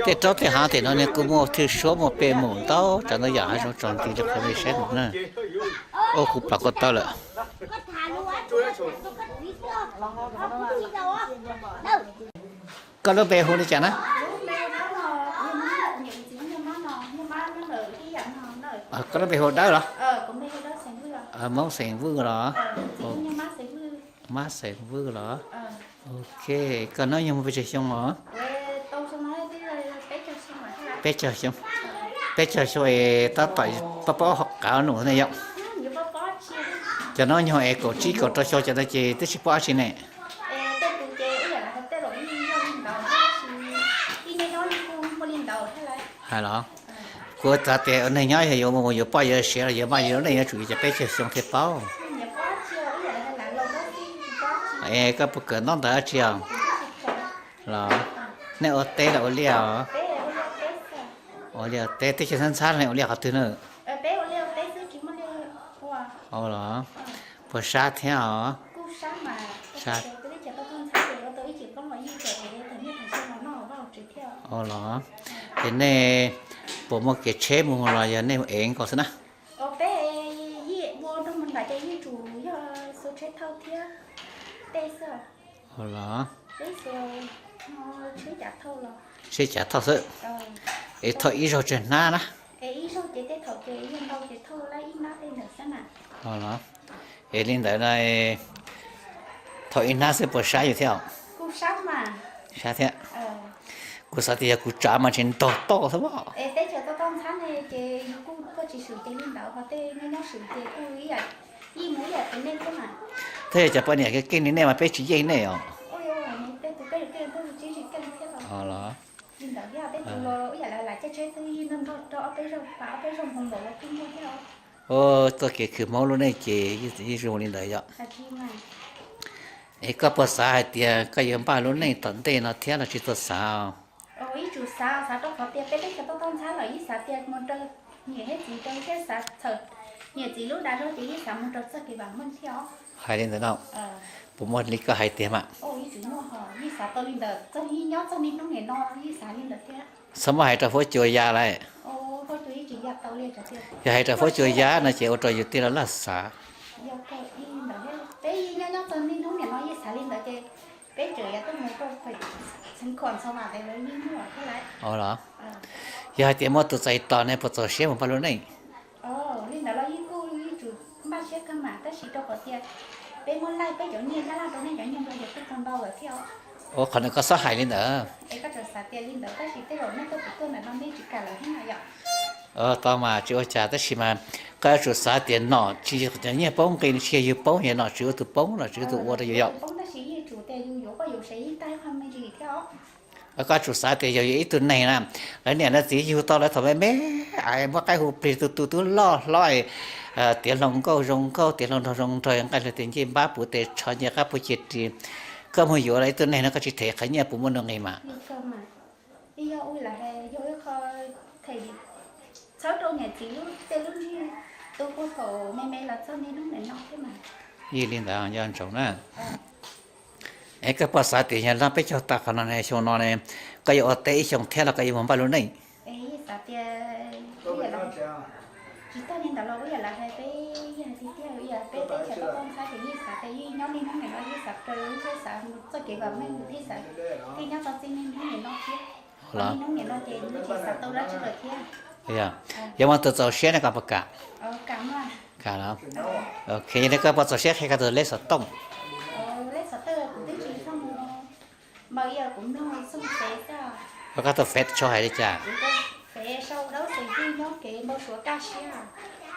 Tej roob tej haav tim no nws kuj muaj thwj suab muaj pej mus ntau tsav ntau yam hav zoov tsaus nti rau qhov mej saib no na. Ua kuv plam ko taw lawm. Koj lub npe hu li cas na? Koj lub npe hu Dawb los? Moob xeem Vwj los? Mab xeem Vwj los? Ok, koj nub nyoog pes tsawg xyoo os? Peb caug xyoo, peb caug xyoo es tab tom paub paub qav num ne yom? Cov nub nyoog es kaum tsib kaum rau xyoo cov ntawd ces twb tsis paub dab tsi ne. Hais los, kuv xav tias neeg nyob yog yuav mus yuav poj yuav sev los yuav maj yuav lub neej yuav tsum yog cov peb caug xyoo thiaj paub. Es koj puas kawm ntaub ntawv dab tsi os? Los nej ua teb los ua liaj os? Ua liaj teb, teb chaws ntxhab ntxhab nej ua liaj qhov twg na? Los, puas sab thiab os? Los, ces nej puas muaj kev tsheb mus los yog nej ev nkaus xwb na? Los, tsheb cav thauj xwb. Es thauj ib zaug tsawg hnab na? Los, es li ntawd no, thauj ib hnab xwb puas sab yus thiab? Sab thiab. Kuv xav tias yog kuv tsav mas tsis ntaug toj xwb mas. Thiab yog cov poj niam keej li nej mas peb tsis yeej nej os. Los, ua txoj kev khwv Hmoob lub neej ces yeej zoo li ntawd yom. Es koj puas xav hais tias koj yuav npaj lub neej tom ntej no thiab los tsis tau xav? Xav, xav rau qhov tias peb teb chaws toj toj ntxhab lawm, yeej xav tias mus rau niam thiab txiv rau thiab xav txhawm niam txiv lub dag zog ces yeej xav mus rau txoj kev vam meej thiab os. Hais li ntawd no, puas muaj li koj hais tiag mas? Yeej tsis muaj, yeej xav tau li ntawd, txog yeej nyob txog niaj hnub niam no yeej xav li ntawd thiab. Txhob muab hais rau Fuab Cua Yaj lawm. Yog hais rau Fuab Cua Yaj no ces ua rau yus tij laug laj xav. Peb yeej nyob nyob txog niaj hnub niam no yeej xav li ntawd ces peb tseem yuav tuaj mus rau pem Xeev Khuam Ntxhov Vam tes lawv yeej muaj thiab lauj. Los, yog hais tias muaj tus txais tos ne puas txaus siab mus npaj lub neej? Li ntawd los yeej kuj yeej tsum npaj siab kawg mas, tab sis rau qhov tias peb muab laij peb cov nyiaj Nyab Laj rau nej cov nyiaj Nplog ces kuj tau ntau lawm thiab os. Ua qhov ntawd koj txhob hais li ntawd. Es koj tseem xav tias li ntawd tab sis tej zaum nej tuaj kuv tuaj ntawm no nej tsis kam lawm thiab no yom? Tau mas tsis ua cas, tab sis mas koj yuav tsum xav tias nom tsis yog cov nyiaj poob nqi, tsis yog yus poob, yog nom tswv ua tus poob, nom tswv ua tus ua rau yus yom. Koj tsum xav tias yog yus ib tug neeg na, lawv niam lawv txiv yug tau lawv thaum me me, muab qaib hu plig tu tu tub loj hlob, tiav hluas nkauj zoo nkauj, tiav hluas nraug zoo nraug, nqaij hlwv tes ncej npab puv tes tsho nce qab puag ceg ris, koj mus yuav lawv ib tug neeg no koj tsis them qhov nyiaj puas muaj nuj nqis mas? Txhawb rau niam txiv tej lub ntsej tu puag thaum me me los txog niaj hnub niam no thiab mas. Yog li ntawd nco ntsoov na. Es koj puas xav tias yog noj peb caug tag qhov no ne, xyoo no ne, koj yuav ua teb ib xyoo thiab los koj yuav mus npaj lub neej? Tsis tag li ntawd los ua yam lawv hais peb, yeej hais tiag tiag, peb teb chaws toj toj ntxhab ces yeej xav tias yeej nyob niaj hnub niam no yeej xav raws lub siab xav mus txoj kev vam meej thiab xav thiaj nyob txog txij niaj hnub niam no thiab. Niaj hnub niam no ces yeej tsis xav tau dab tsi lawm thiab. Yog muaj tus txaus siab ne koj puas kam? Kam los. Ok, yog li koj puas txaus siab qhia koj tus lej xov tooj? Koj tus Face tsho hais li cas?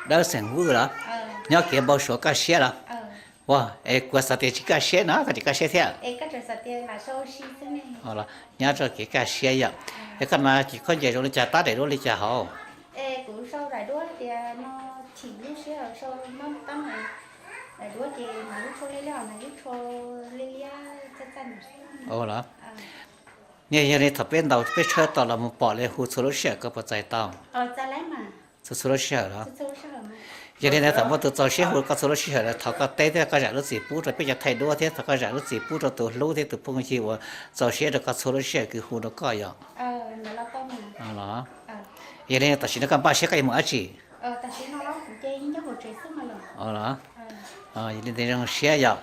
Dawb Xeem Vwj los? Nyob kev npau suav kaj siab los? Ua, es kuv xav tias tsis kaj siab no koj tsis kaj siab thiab. Nyob txoj kev kaj siab yom. Es koj no ces khaub ncaws zoo li cas, tab daim duab li cas hauv? Los, yog li thaum peb ntaus peb tshawb tau los mus pom li hu txhua lub sij hawm koj puas txais tau? Txhua txhua lub sij hawm los? Yog li ntawd thaum muaj tus txaus siab hu koj txhua lub sij hawm los thov koj teb thiab koj zam lub txim pub rau peb cov thaij duab thiab thov koj zam lub txim pub rau tus hlub thiab tus phooj ywg uas txaus siab rau koj txhua lub sij hawm kws hu rau koj yom. Los, yog li tam sim no koj npaj siab koj yuav mus dab tsi? Los, yog li ntawd zoo siab yom.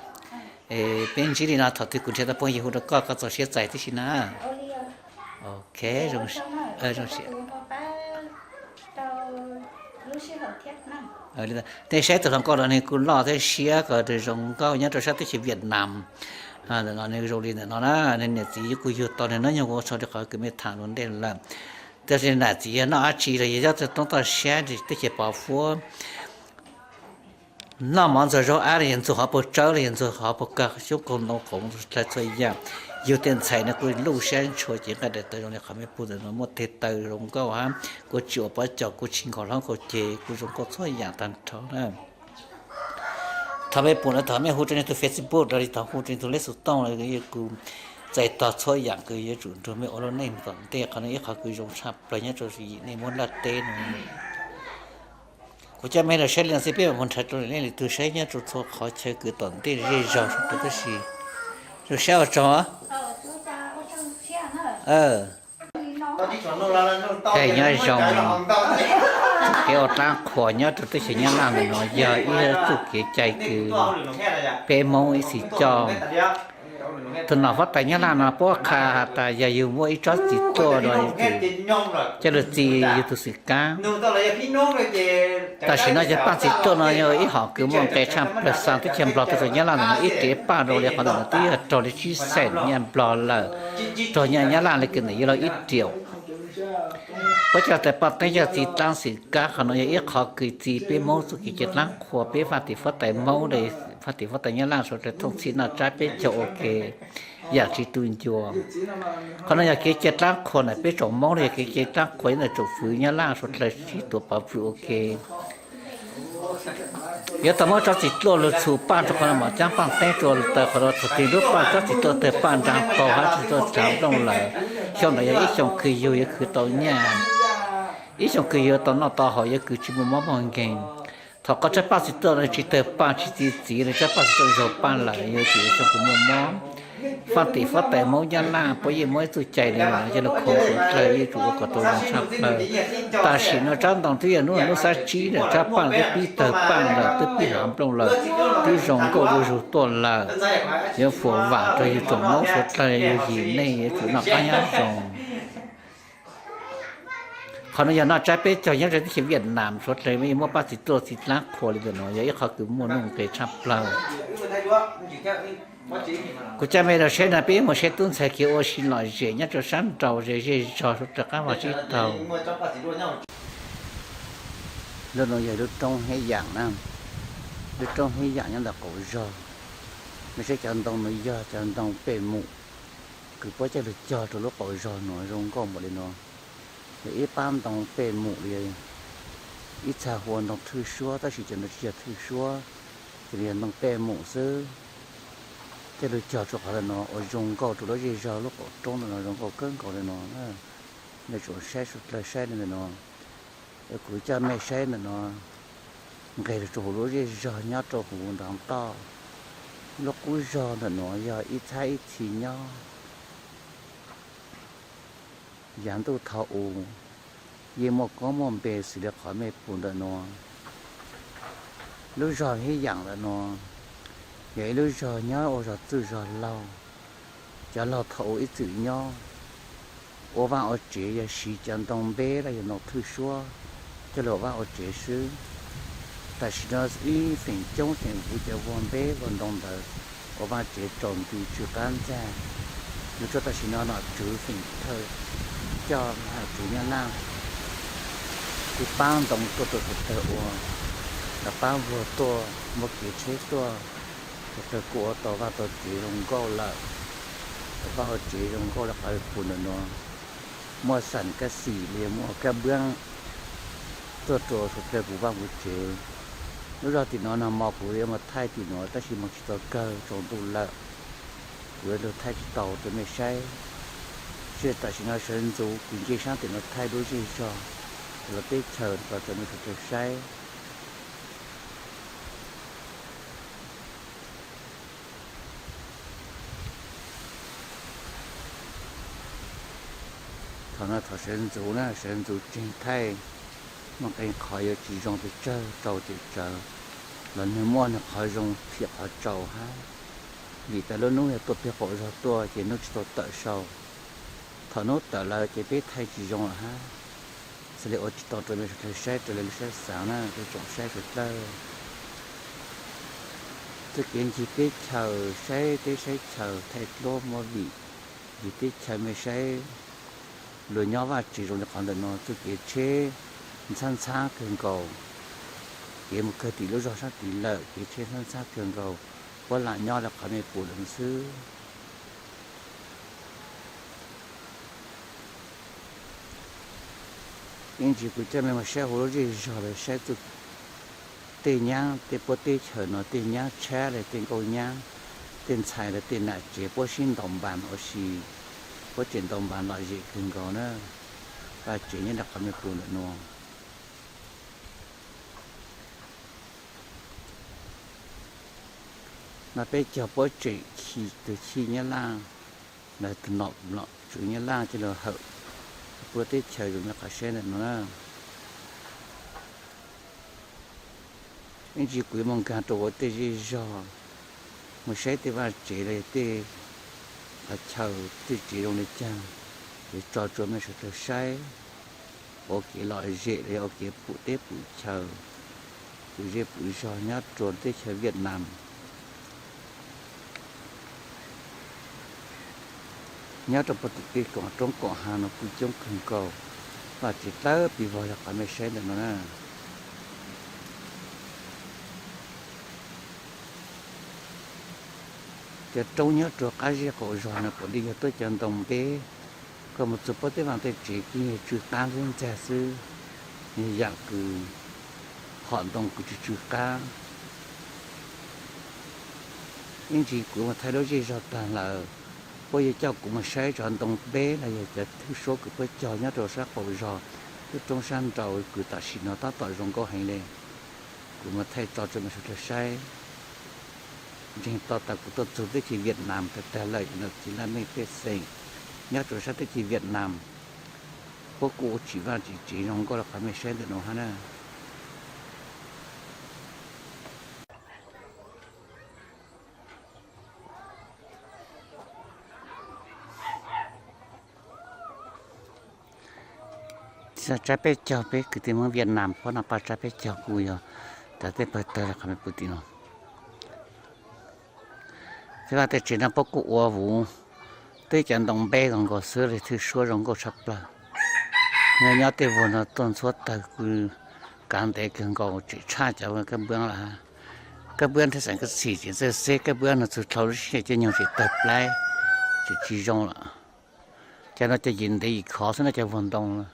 Peb ntsib li no thaum twg kuv nrhiav tau phooj ywg hu rau koj, koj txaus siab txais tib si na. Ok, zoo siab. Tej saib tus hluas nkauj no nws kuj loj thiab siab kom zoo nkauj nyob rau sab teb chaws Vietnam. Ntawm no nws zoo li ntawm no na, nws niam txiv kuj yug tau nws nyob nyob ua txog rau qhov kws me tham lus ntej lawm. Tab sis niam txiv yog noj dab tsi los yog nyob toj siab teb chaws Pov Fuab, noj mov ntxuag zaub ab los yog ntxuag hauv paus tsawb los yog ntxuag hauv paus kawg xyoob qaug ntoo qaum ntawv txhua yam. Yug tej ntxhais no kuj luj siab ntshua cev nqaij daim tawv zoo li qhov mej pum ntawm no muaj teg taw zoo nkauj hab, kuj tsis ua pob caus, kuj tsis nkaus hlob nkaus ceg, kuj zoo nkauj txhua yam tag nrho na. Thaum mej pum no thaum mej hu rau nws tus Facebook los yog thaum hu rau nws tus lej xov tooj los kuj txais tog txhua yam kws yuav tsum nrug mej ua lub neej tom ntej. Qhov no ib qhov kws zoo tshaj plaws nyob rau yim nej Moob Laj teb no. Kuv coj mej los saib li no xwb, peb mam mus nrhav rau nej lwm tug saib nyob rau txhua qhov chaw kws tom ntej zej zog sab tod tab sis zoo siab ua tsaug. Nyob zoo, kev ua dlaab qhuas nyob rau teb chaws Nyab Laj ntawm no yog ib txuj kev cai kws peb Moob ib txhis coj. Tus nom huab tais Nyab Laj no puab qha has tas yog yug muaj ib tsob txiv tuaj rau yug txiv, coj lug txi yug tus xwm kab. Tam sim no cov paaj txiv tuaj no yog ib hom kws muaj nqe tshaj plawg xa teb chaws Nplog tuaj rau Nyab Laj ntawm no ib riam paaj rau li qhov ntawm no twb yog raug li tsib xeem nyiaj Nplog lawm, raug nyiaj Nyab Laj li kws ntawm yog lawm ib riam. Puab coj lug tas paaj teeb coj txi dlaab xwm kab, qhov no yog ib qhov kws txi peb Moob txuj kev cai dlaab qhuas, peb faaj tim huab tais Moob, faaj tim huab tais Nyab Laj suav dlawg thooj txhij noj tsab peb caug ua ke yaam tsis tu ncua. Qhov no yog kev cai dlaab qhuas ntawm peb tsoom Moob los yog kev cai dlaab qhuas ntawm tsoom fwv Nyab Laj suav dlawg sib tuav pov fwv ua ke Yuav tau muab tsob txiv dluaj lug txhum paj rua qhov no mas caab paaj teeb rua taws qhov no txhua tig lub paj tsob txiv dluaj tawg paj nraag paug hab tsi tuaj tsaav nplooj lawm. Xyoo ntawd yog ib xyoo khwv yug yuav khwv tau nyaj, ib xyoo khwv yug tau noj tau haus yuav khwv tsi muaj mob muaj nkeeg. Thaum qhov tsob paj txiv dluaj no tsi tawg paj tsi txiv txiv no tsob paj txiv dluaj zaug paj lawm yog tsi yuav xyoo khwv muaj mob. Faaj tim huab tais Moob Nyab Laj puab yeej muab ib txuj cai le nuav coj lug khoom suav dlawg yeej tsum ua kom tau zoo tshaj plawg. Tam sim no tsob ntoo twb yog nub nub xab tsib lawm tsob paj twb pib tawg paj lawm twb pib haav nplooj lawm, twb zoo nkauj zuj zug tuaj lawm. Yuav fuam vaam rua yug tsoom Moob suav dlawg yug yim neej yuav tsum noj qab nyob zoo. Qhov no yog noj tsaib peb caug nyob rua teb chaws Vietnam suav dlawg muaj paj txiv dluaj txiv dlaab qhua le ntawm no yog ib qhov kws muaj nuj nqes tshaj plawg. Kuv coj mej lug saib no peb mus saib tub ntxhais kiag ua si lom zem nyob rua sab nraud ze zej zog suav dlawg qaab vag tsib taug. Lub no yog lub roob Hib Yaam na, lub roob Hib Yaam nyob ntawm qaum zog. Mej saib cov ntoo no yog cov ntoo pej mum kws puab coj lug cog rua lub qaum zog no zoo nkauj npaum le no. Yog ib paab ntoo pej mum li, ib txha hu ua ntoo thwj suab tab sis cov no tsi yog thwj suab, ces nws yog ntoo pej mum xwb. Coj lug cog rua qhov ntawm no ua zoo nkauj rua lub zej zog lub qaum roob ntawm no zoo nkauj kawg nkaus le no. Mej tsum saib suav dlawg saib le ntawm no. Kuv coj mej saib ntawm no, nqes lug rua huv lub zej zog nyob rua huv nrov ntoj. Lub qub zog ntawm nuav yog ib txhab ib txhis nyob. Yav ntuj thaum u yeej muaj koob muaj npe xws li qhov mej pum ntawm nuav. Lub zog Hib Yaam ntawm nuav yog ib lub zog nyob ua zog txwj zog laug. Cov laug thaum u ib txwm nyob ua vaaj ua tsev yog siv cov ntoo npeb los yog ntoo thwj suab coj lug ua vaaj ua tsev xwb. Tam sim no ib feem coob feem huv cov vuag npeb vuag ntoo ntawd ua vaaj tsev tsaus nti tsw qaab ntxag. Nws tsuas tam sim no nom tswv feem thawj coj nom tswv Nyab Laj kuj paab ntoo tuaj rua suav dlawg ua, los paab vuag tuaj muab kev tsheb tuaj, suav dlawg kuj ua tau vaaj tau tsev zoo nkauj lawm. Ua vaaj ua tsev zoo nkauj le qhov pum ntawm nuav, muaj xam kab xim los yog muaj kab npuab tuaj rua suav dlawg pum vaaj pum tsev. Lub zog tim no nag hmo kuv yuav mus thaij tim nuav tab sis moog tsis tau kawg tsaus ntuj lawm, kuv yuav lug thaij tsis tau rua mej saib. Tsi tam sim no sawv ntxuv kuv nce saab tim no thaij lub zej zog, lub teb chaws rua mej suav dlawg saib. Thaum no thaum sawv ntxuv na, sawv ntxuv tseeg thaij, muaj nqee qhov yuav tsis zoo pes tsawg rau ces tsawv, los nwg muaj nwg qhov zoo thiab qhov tsaus hab. Vim tas lub nub yog tuaj peg qaum zog tuaj ces nub tsis tau tawm sau. Thaum nub tawm lawm ces peb thaij tsis zoo lawm hab. Xws li ua tsis tau rau mej suav dlawg saib raws li lub sab xaav na, peb tsoom saib suav dlawg. Txuj kev ncig teb chaws, saib teb saib chaws, thaij duab movie, ncig teb chaws mej saib. Luag nyob vaj tsev zoo li qhov ntawm no txuj kev tsheb ntxhab ntxhab kawg nkaus. Kev mus kawg tim lub zog sab tid lawm kev tsheb ntxhab ntxhab kawg nkaus. Puab lam nyob li qhov mej pum lawm xwb. Ib ntsis kuv coj mej mus saib huv lub zej zog lawm saib txuj tej nyaab tej puab teb chaws no tej nyaab tshab le tej nkauj nyaab, tej ntxhais le tej nam tsev puab sib ntaus npas ua si, puab tseem ntaus npas lom zem kawg nkaus na. Vaj tsev nyob rau qhov mej pum ntawm nuav. No peb cog puab tseem khi tug chij Nyab Laj, lawv tug nom tswv Nyab Laj coj lug hawm puab teb chaws zoo li qhov saib ntawm no na. Ib ntsis kuv yuav moog nkaag rau huv tej zej zog, moog saib tej vaj tsev le tej qhov chaw tej tsev zoo li caag, yuav tso tsua mej suav dlawg saib. Ua kev lom zem los yog ua kev pum teb pum chaw, pum zej pum zog nyob rua teb chaws Vietnam. Nyob rau puag tim tej koom roob koom haav no kuj coob kawg nkaus, vaj tsev dlawb pig vog li qhov mej saib ntawm no na. Cov roob nyob rua qab zej qaum zog no puav leej yog tuab cov ntoo npeb, koj mus txug puab tej vaaj tej tsev kuj yog tsw qaab ntxag xwb, yog yaam kws Qhov ntoo kuv tsis tsw qab. Ib ntsis kuv mus thaij lub zej zog tag lawm, puab yuav coj kuv mus saib cov ntoo peb los yog cov thwj suab kws puab cog nyob rau sab qaum zog, lub roob sab nraud kws tam sim no tab tom zoo nkauj heev li. Kuv mus thaij tso rau nej sawv daws saib. Ntseeg to tas kuv tuaj txug teb chaws Vietnam tag tag lawm no, tsis laj mej pej xeem nyob rau sab teb chaws Vietnam, puab kuj ua tsim vaj tsim tsev zoo nkauj rau qhov mej saib ntawm no hab na. Tsaib peb caug peb kwv tij Hmoob Vietnam puab noj paj tsaib peb caug kuj yog tawv tej pawg tawg li qhov mej pum tim no. Tej vaj tej tsev no puab kuj ua vus, twb cov ntoo npeb zoo nkaus xwb li, thwj suab zoo nkauj tshaj plaws. Nyob nyob tej vuag no tuaj ntxhuab tawg kuj kav ntev kawg nkaus, tseem tshaj cov kab npuab lawm. Kab npuab thiab xeem kab txhim tseem txawj xeb, kab npuab no txug dhau lub sij hawm caij nyoog tseem tawg plaib, tseem tsis zoo lawm. Cov no cov yim ntev yim khov xwb no cov vuag ntoo.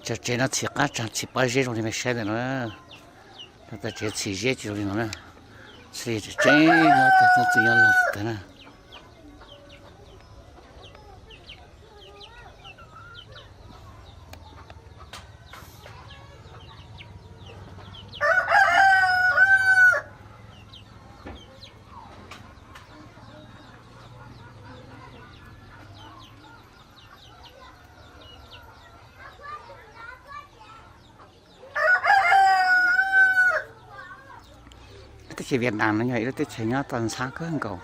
Cov tsev no txhim qab tshaj, txhim pob zeb zoo li mej saib ntawm no. Cov tsev txhim zeb tsis zoo li no na. Txhim tseeb nyob tag txhua txhua nyob los tag na. Teb chaws Vietnam no yog ib lub teb chaws nyob toj ntxhab kawg nkaus.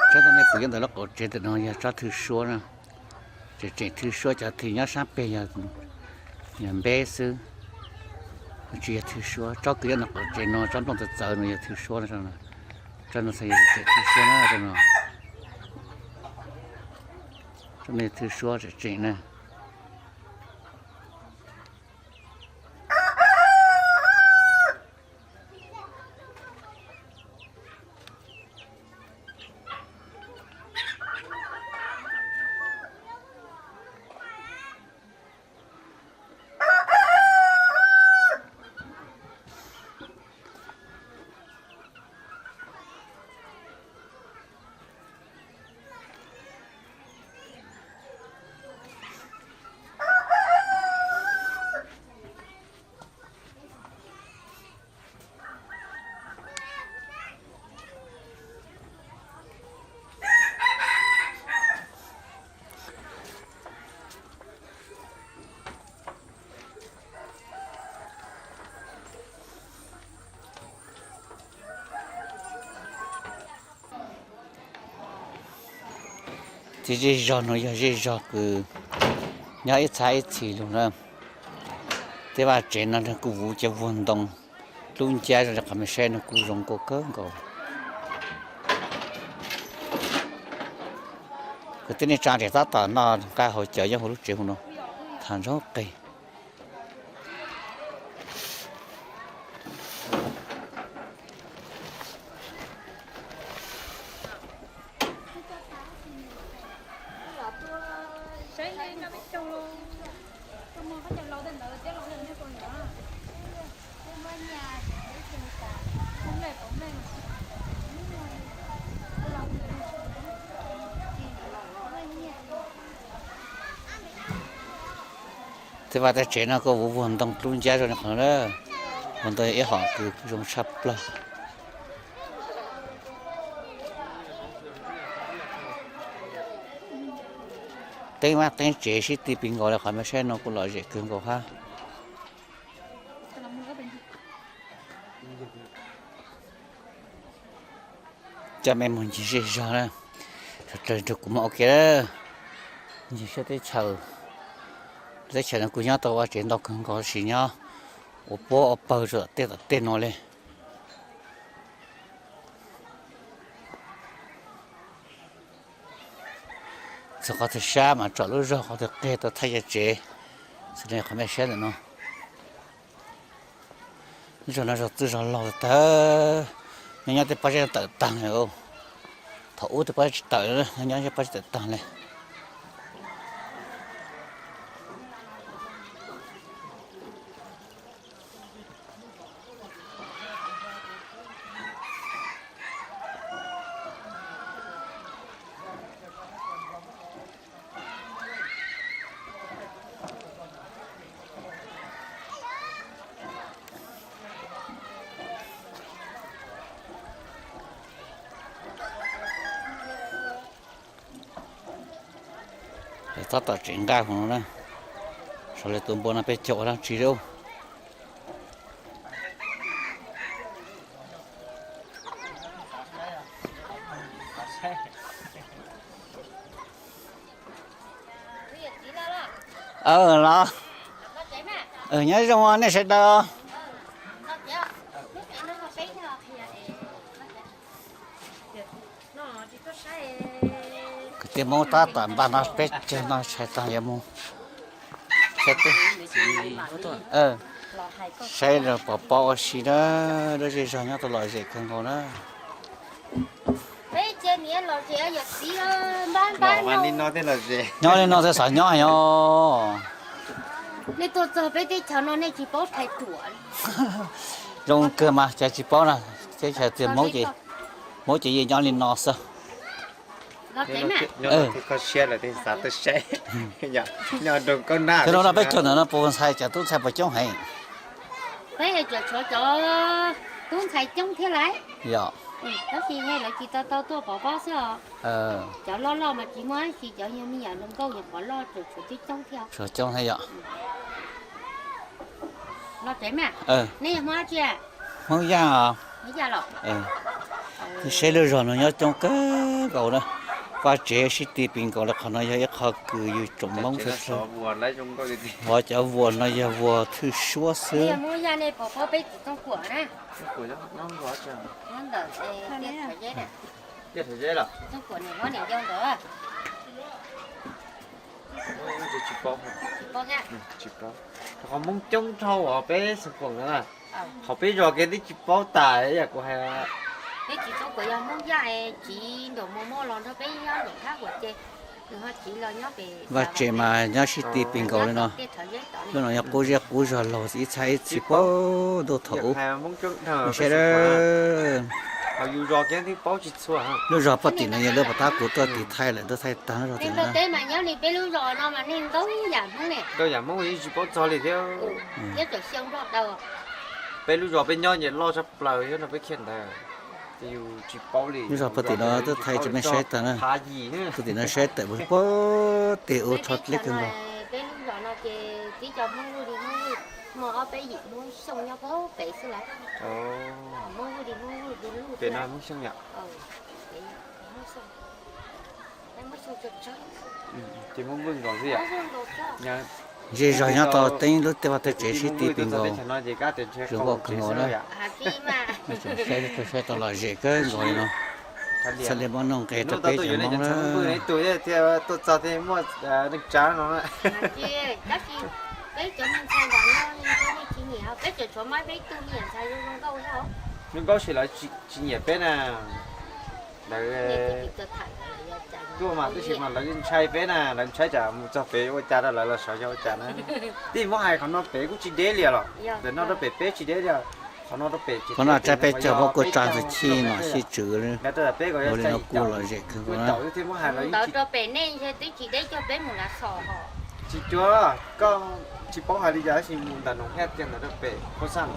Tsob ntoo nej pum nyob ntawm lub qaum tsev ntawm no yog tsob thwj suab na. Tseem tseem thwj suab, cov thwj nyob sab peg yog npeb xwb, tsis yog thwj suab. Tsob kws nyob ntawm qaum tsev no, tsob nplooj txawv txawv no yog thwj suab. Tsob no yog tseem thwj suab na, tsob no. Tsob no yog thwj suab tseem tseem na. Ces zej zog no yog zej zog kws nyob ib txhab ib txhis lug na. Tej vaj tsev no kuj vuv cov vuag ntoo dlub ncab zoo li qhov mej saib no kuj zoo nkauj kawg nkaus. Kwv tij neej tsa ces tab tom noj nqaij haus cawv nyob hauv lub tsev hauv no, tham ntsoog qeg. Tej vaj tej tsev no kuj vuv vuag ntoo dlub ncab zoo li qhov no na. Vuag ntoo yog ib hom kws zoo tshaj plaws. Teeb vaj teeb tsev sib ti pis nkaus li qhov mej saib no kuj lom zem kawg nkaus hab. Coj mej mus ncig zej zog na, sawv daws nrog kuv mus ua ke. Ncig sab teb chaws, teb chaws no kuj nyob tau vaj tsev ntau kawg nkaus tab sis nyob ua puab ua pawg rau tom tej tom tej no li. Qhov twg sab mas tsom lub zog, qhov twg qeg tau thaij cov tsev. Xws li qhov nej saib ntawm no, zog no zog txwj zog laug tag, nyob nyob tej pob zeb tawm tag li. Thaum ub tej pob zeb tsis tawm, nyob nyob tej pob zeb tawm tag li. Tab tom tsev nqaj hauv no na. Sau li tus npua no peb caug ua dab tsi lauj? Los, nyob zoo nej sawv daws. Kwv tij Hmoob tab tom npaj no peb caug no tshais tag yuav mus saib, saib pom pob ua si na, lub zej zog nyob tau lom zem kawg nkaus na. Nyob li no thiaj xav nyob yog. Nej tuaj txog peb teb chaws no nej tsis paub rhais ruam. Zoo kawg mas cas tsis paub na, teb chaws tiag Hmoob ces, Hmoob ces yeej nyob li no xwb. Kho siab lawm thiaj xav tuaj saib. Nyob rau Nkauj Nab, no no peb caug ntawm no puas ntxhais, cov tub ntxhais puas coob heev? Peb tseem tshuav cov tub ntxhais coob thiab lauj. Yog, tab sis lawv tsis tau tau tuaj pov pob xwb os. Cov loj loj mas tsis muaj dab tsi, cov yog me nyuam hluas nkauj nyuam qhuav loj tseem tshuav coob coob thiab. Tshuav coob thiab yom. Los tsev mas, nej yog Hmoob dab tsi? Hmoob Yaj os. Saib lub zog no nyob coob kawg nkaus na. Vaj tsev sib ti pis nkaus li, qhov no yog ib qho kws yug tsoom Hmoob xwb. Vov cov vuas no yog vuas thwj suab xwb. Qhov Hmoob coob dhau os peb xeev Koom na. Qhov peb zos kiag twb tsis paub tas yam kuv hais. Peb tsis tau kuas yog Hmoob Yaj tsiv nraum Mus Muaj los nrog peb nyob nraum Thab Huam ces nws ho tsiv los nyob pem. Vaj tsev mas nyob sib ti pis nkaus li no. Lub no yog qub zej qub zog laug ib txhais ib txhis puag ntuj thaum ub. Saib, lub zos puag tim no yog lub puas tab kuv tuaj tiv thaij lawm, tuaj thaij tag lub zog tim no. Peb lub zos no mas neeg ntau yam Hmoob ne. Ntau yam Hmoob yeej tsis paub txog li thiab. Peb lub zos peb nyob nyias loj tshaj plaws nyob rau peb kiag ntawd. Yus tsis paub li. Lub zog puag tim no tuaj thaij rau mej saib tag na. Puag tim no saib tawm puag tim ub rho dleb kawg nkaus. Peb lub zos no ces tib co Hmoob Vwj li Hmoob Vwj, muaj ob peb yim Hmoob Xyooj nyob puag pem xwb lawm. Hmoob Vwj li Hmoob Vwj li Luj. Pem no Hmoob Xyooj yom. Ces Hmoob Vwj nkaus xwb yom. Zej zog nyob tau teeb lub tej vaj tej tsev sib ti pis nkaus, zoo nkauj kawg nkaus na. Saib tau lom zem kawg nkaus li no. Txhaj li muab noj nqe rau peb cov Hmoob na. Zoo nkauj sis lawv tsis nyiam peb na. Lawv tuaj mas tab sis mas lawv ntshai peb na, lawv ntshai tsam mus txog pem ua cas rau lawv los sawv xyov ua cas na. Tij Hmoob hais qhov no pem kuj tsis deb li los, ntawm no rau pem peb tsis deb li. Qhov no rau pem, qhov no tsaib peb caug pob kuj tsa ntxwg chij no sib tswv li. Ua li no kuj lom zem kawg nkaus na. Tsis cuag koj tsis paub hais li cas tab sis mus ntawm noog haj tiag ntawd rau pem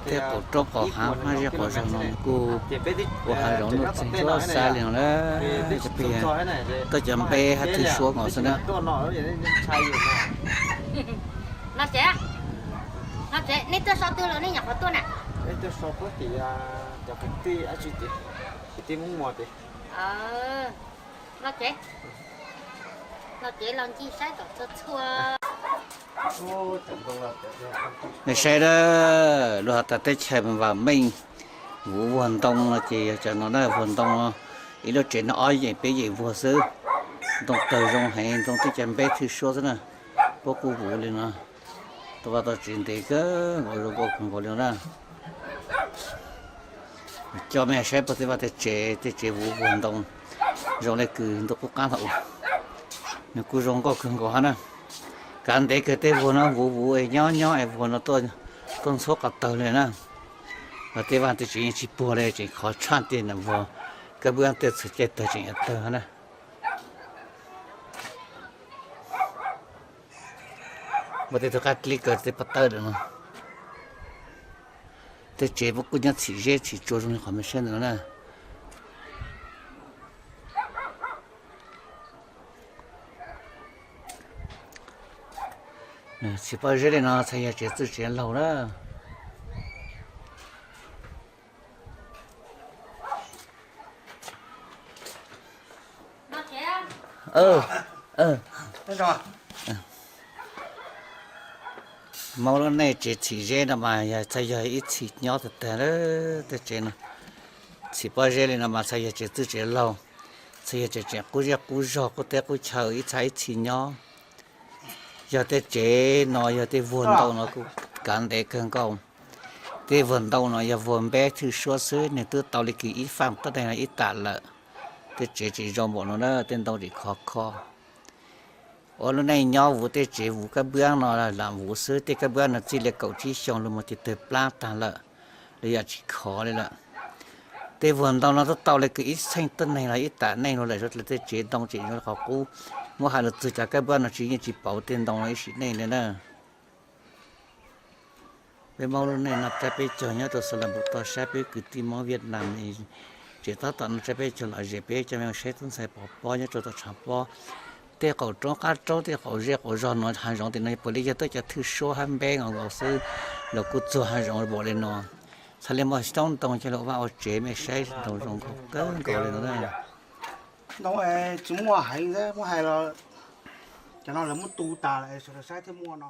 thiab qaum roob qaum hav hab zej qaum zog no kuj ua hav zoov nuj txeeg tsuab xab li no na. Cov pig tuaj cov npe hab thwj suab nkaus xwb na. Nej tuaj so twg los nej nyuam qhuav tuaj na? Tij Hmoob Muas tias. Los tsev, los tsev los ncig saib kom txhua txhua. Nej saib na, lub hov tas teb chaws vam meej, vuv vuag ntoo no ces yog cov no na, vuag ntoo no, ib lub tsev no ob yim peb yim vuag xwb. Ntoo tawg zoo heev, ntoo twb cas npeb thwj suab xwb na. Puab kuj vuv li no, tau vaj tau tsev ntev kawg nkaus, zoo nkauj kawg nkaus li no na. Coj mej saib puag tej vaj tej tsev, tej tsev vuv vuag ntoo zoo le kws ntuj qub qab thaum ub. Nws kuj zoo nkauj kawg nkaus hab na. Kav ntev kawg tej vuag no vuv vuv es nyob nyob es vuag no tuaj ntxhuab qhov tawg li na. Los tej vaj tej tsev yeej tsis puag li, tseem khov tshaj tiag na, vuag kab npwab tej txhua caij tawg tseem yuav tawg na. Muaj tej tug qab dlib kaw tej pob tawb lawm no. Tej tsev puab kuj nyob txhim zeb txhim tsua zoo li qhov mej saib ntawm no na. Txhim pob zeb li no txhais yog tsev txwj tsev laug na. Maub lub neej tsev txhim zeb no mas yog txhais yog ib txhim nyob tag tag lawm tej tsev no. Txhim pob zeb li no mas txhais yog tsev txwj tsev laug, txhais yog tseem tseem qub zej qub zog qub teb qub chaw ib txhais ib txhim nyob. Yog tej tsev no yog tej vuag ntau no kuj kav ntev kawg nkaus. Tej vuag ntau no yog vuag npeb thwj suab xwb, nws twb tau li kws ib faaj tuab neeg los ib tam lawm. Tej tsev tseem zoo npaum no na, tej ntoo tseem khov kho. Ua lub neej nyob vuv tej tsev vuv kab npwab no lam vuv xwb, tej kab npwab no txij li kaum tsib xyoo los mus ces tawg plab tag lawm, los yog tsis khov li lawm. Tej vuag ntau no twb tau li kws ib txheej tuab neeg los ib tam neej los lawm, zoo li tej tsev ntoo tseem zoo li qhov qub. Muab hais lus txug cov kab npwab no tsis yeej tsis pauv tej ntoo no ib sim neej li na. Peb Moob lub neej no tsab peb caug nyob rau Xas Las Npus Toj sab, peb kwv tij Moob Viaj Nam tseem tab tom no tsab peb caug lom zem, peb coj mej saib tub ntxhais pov pob nyob rau tom tshav pob. Tej qaum roob qab roob tej qaum zej qaum zog no hav zoov tim no puav leej yog tuab cov thwj suab hab npeb nkaus nkaus xwb, los kuj txuag hav zoov npaum li no. Txhad li muaj xyoob ntoo coj los ua vaj ua tsev, mej saib ntoo zoo nkauj kawg nkaus li no na. Ntoo tsis muaj heev, muab hais los cov no lawv muab tu tas lawm, sawv daws saib thiaj muaj no.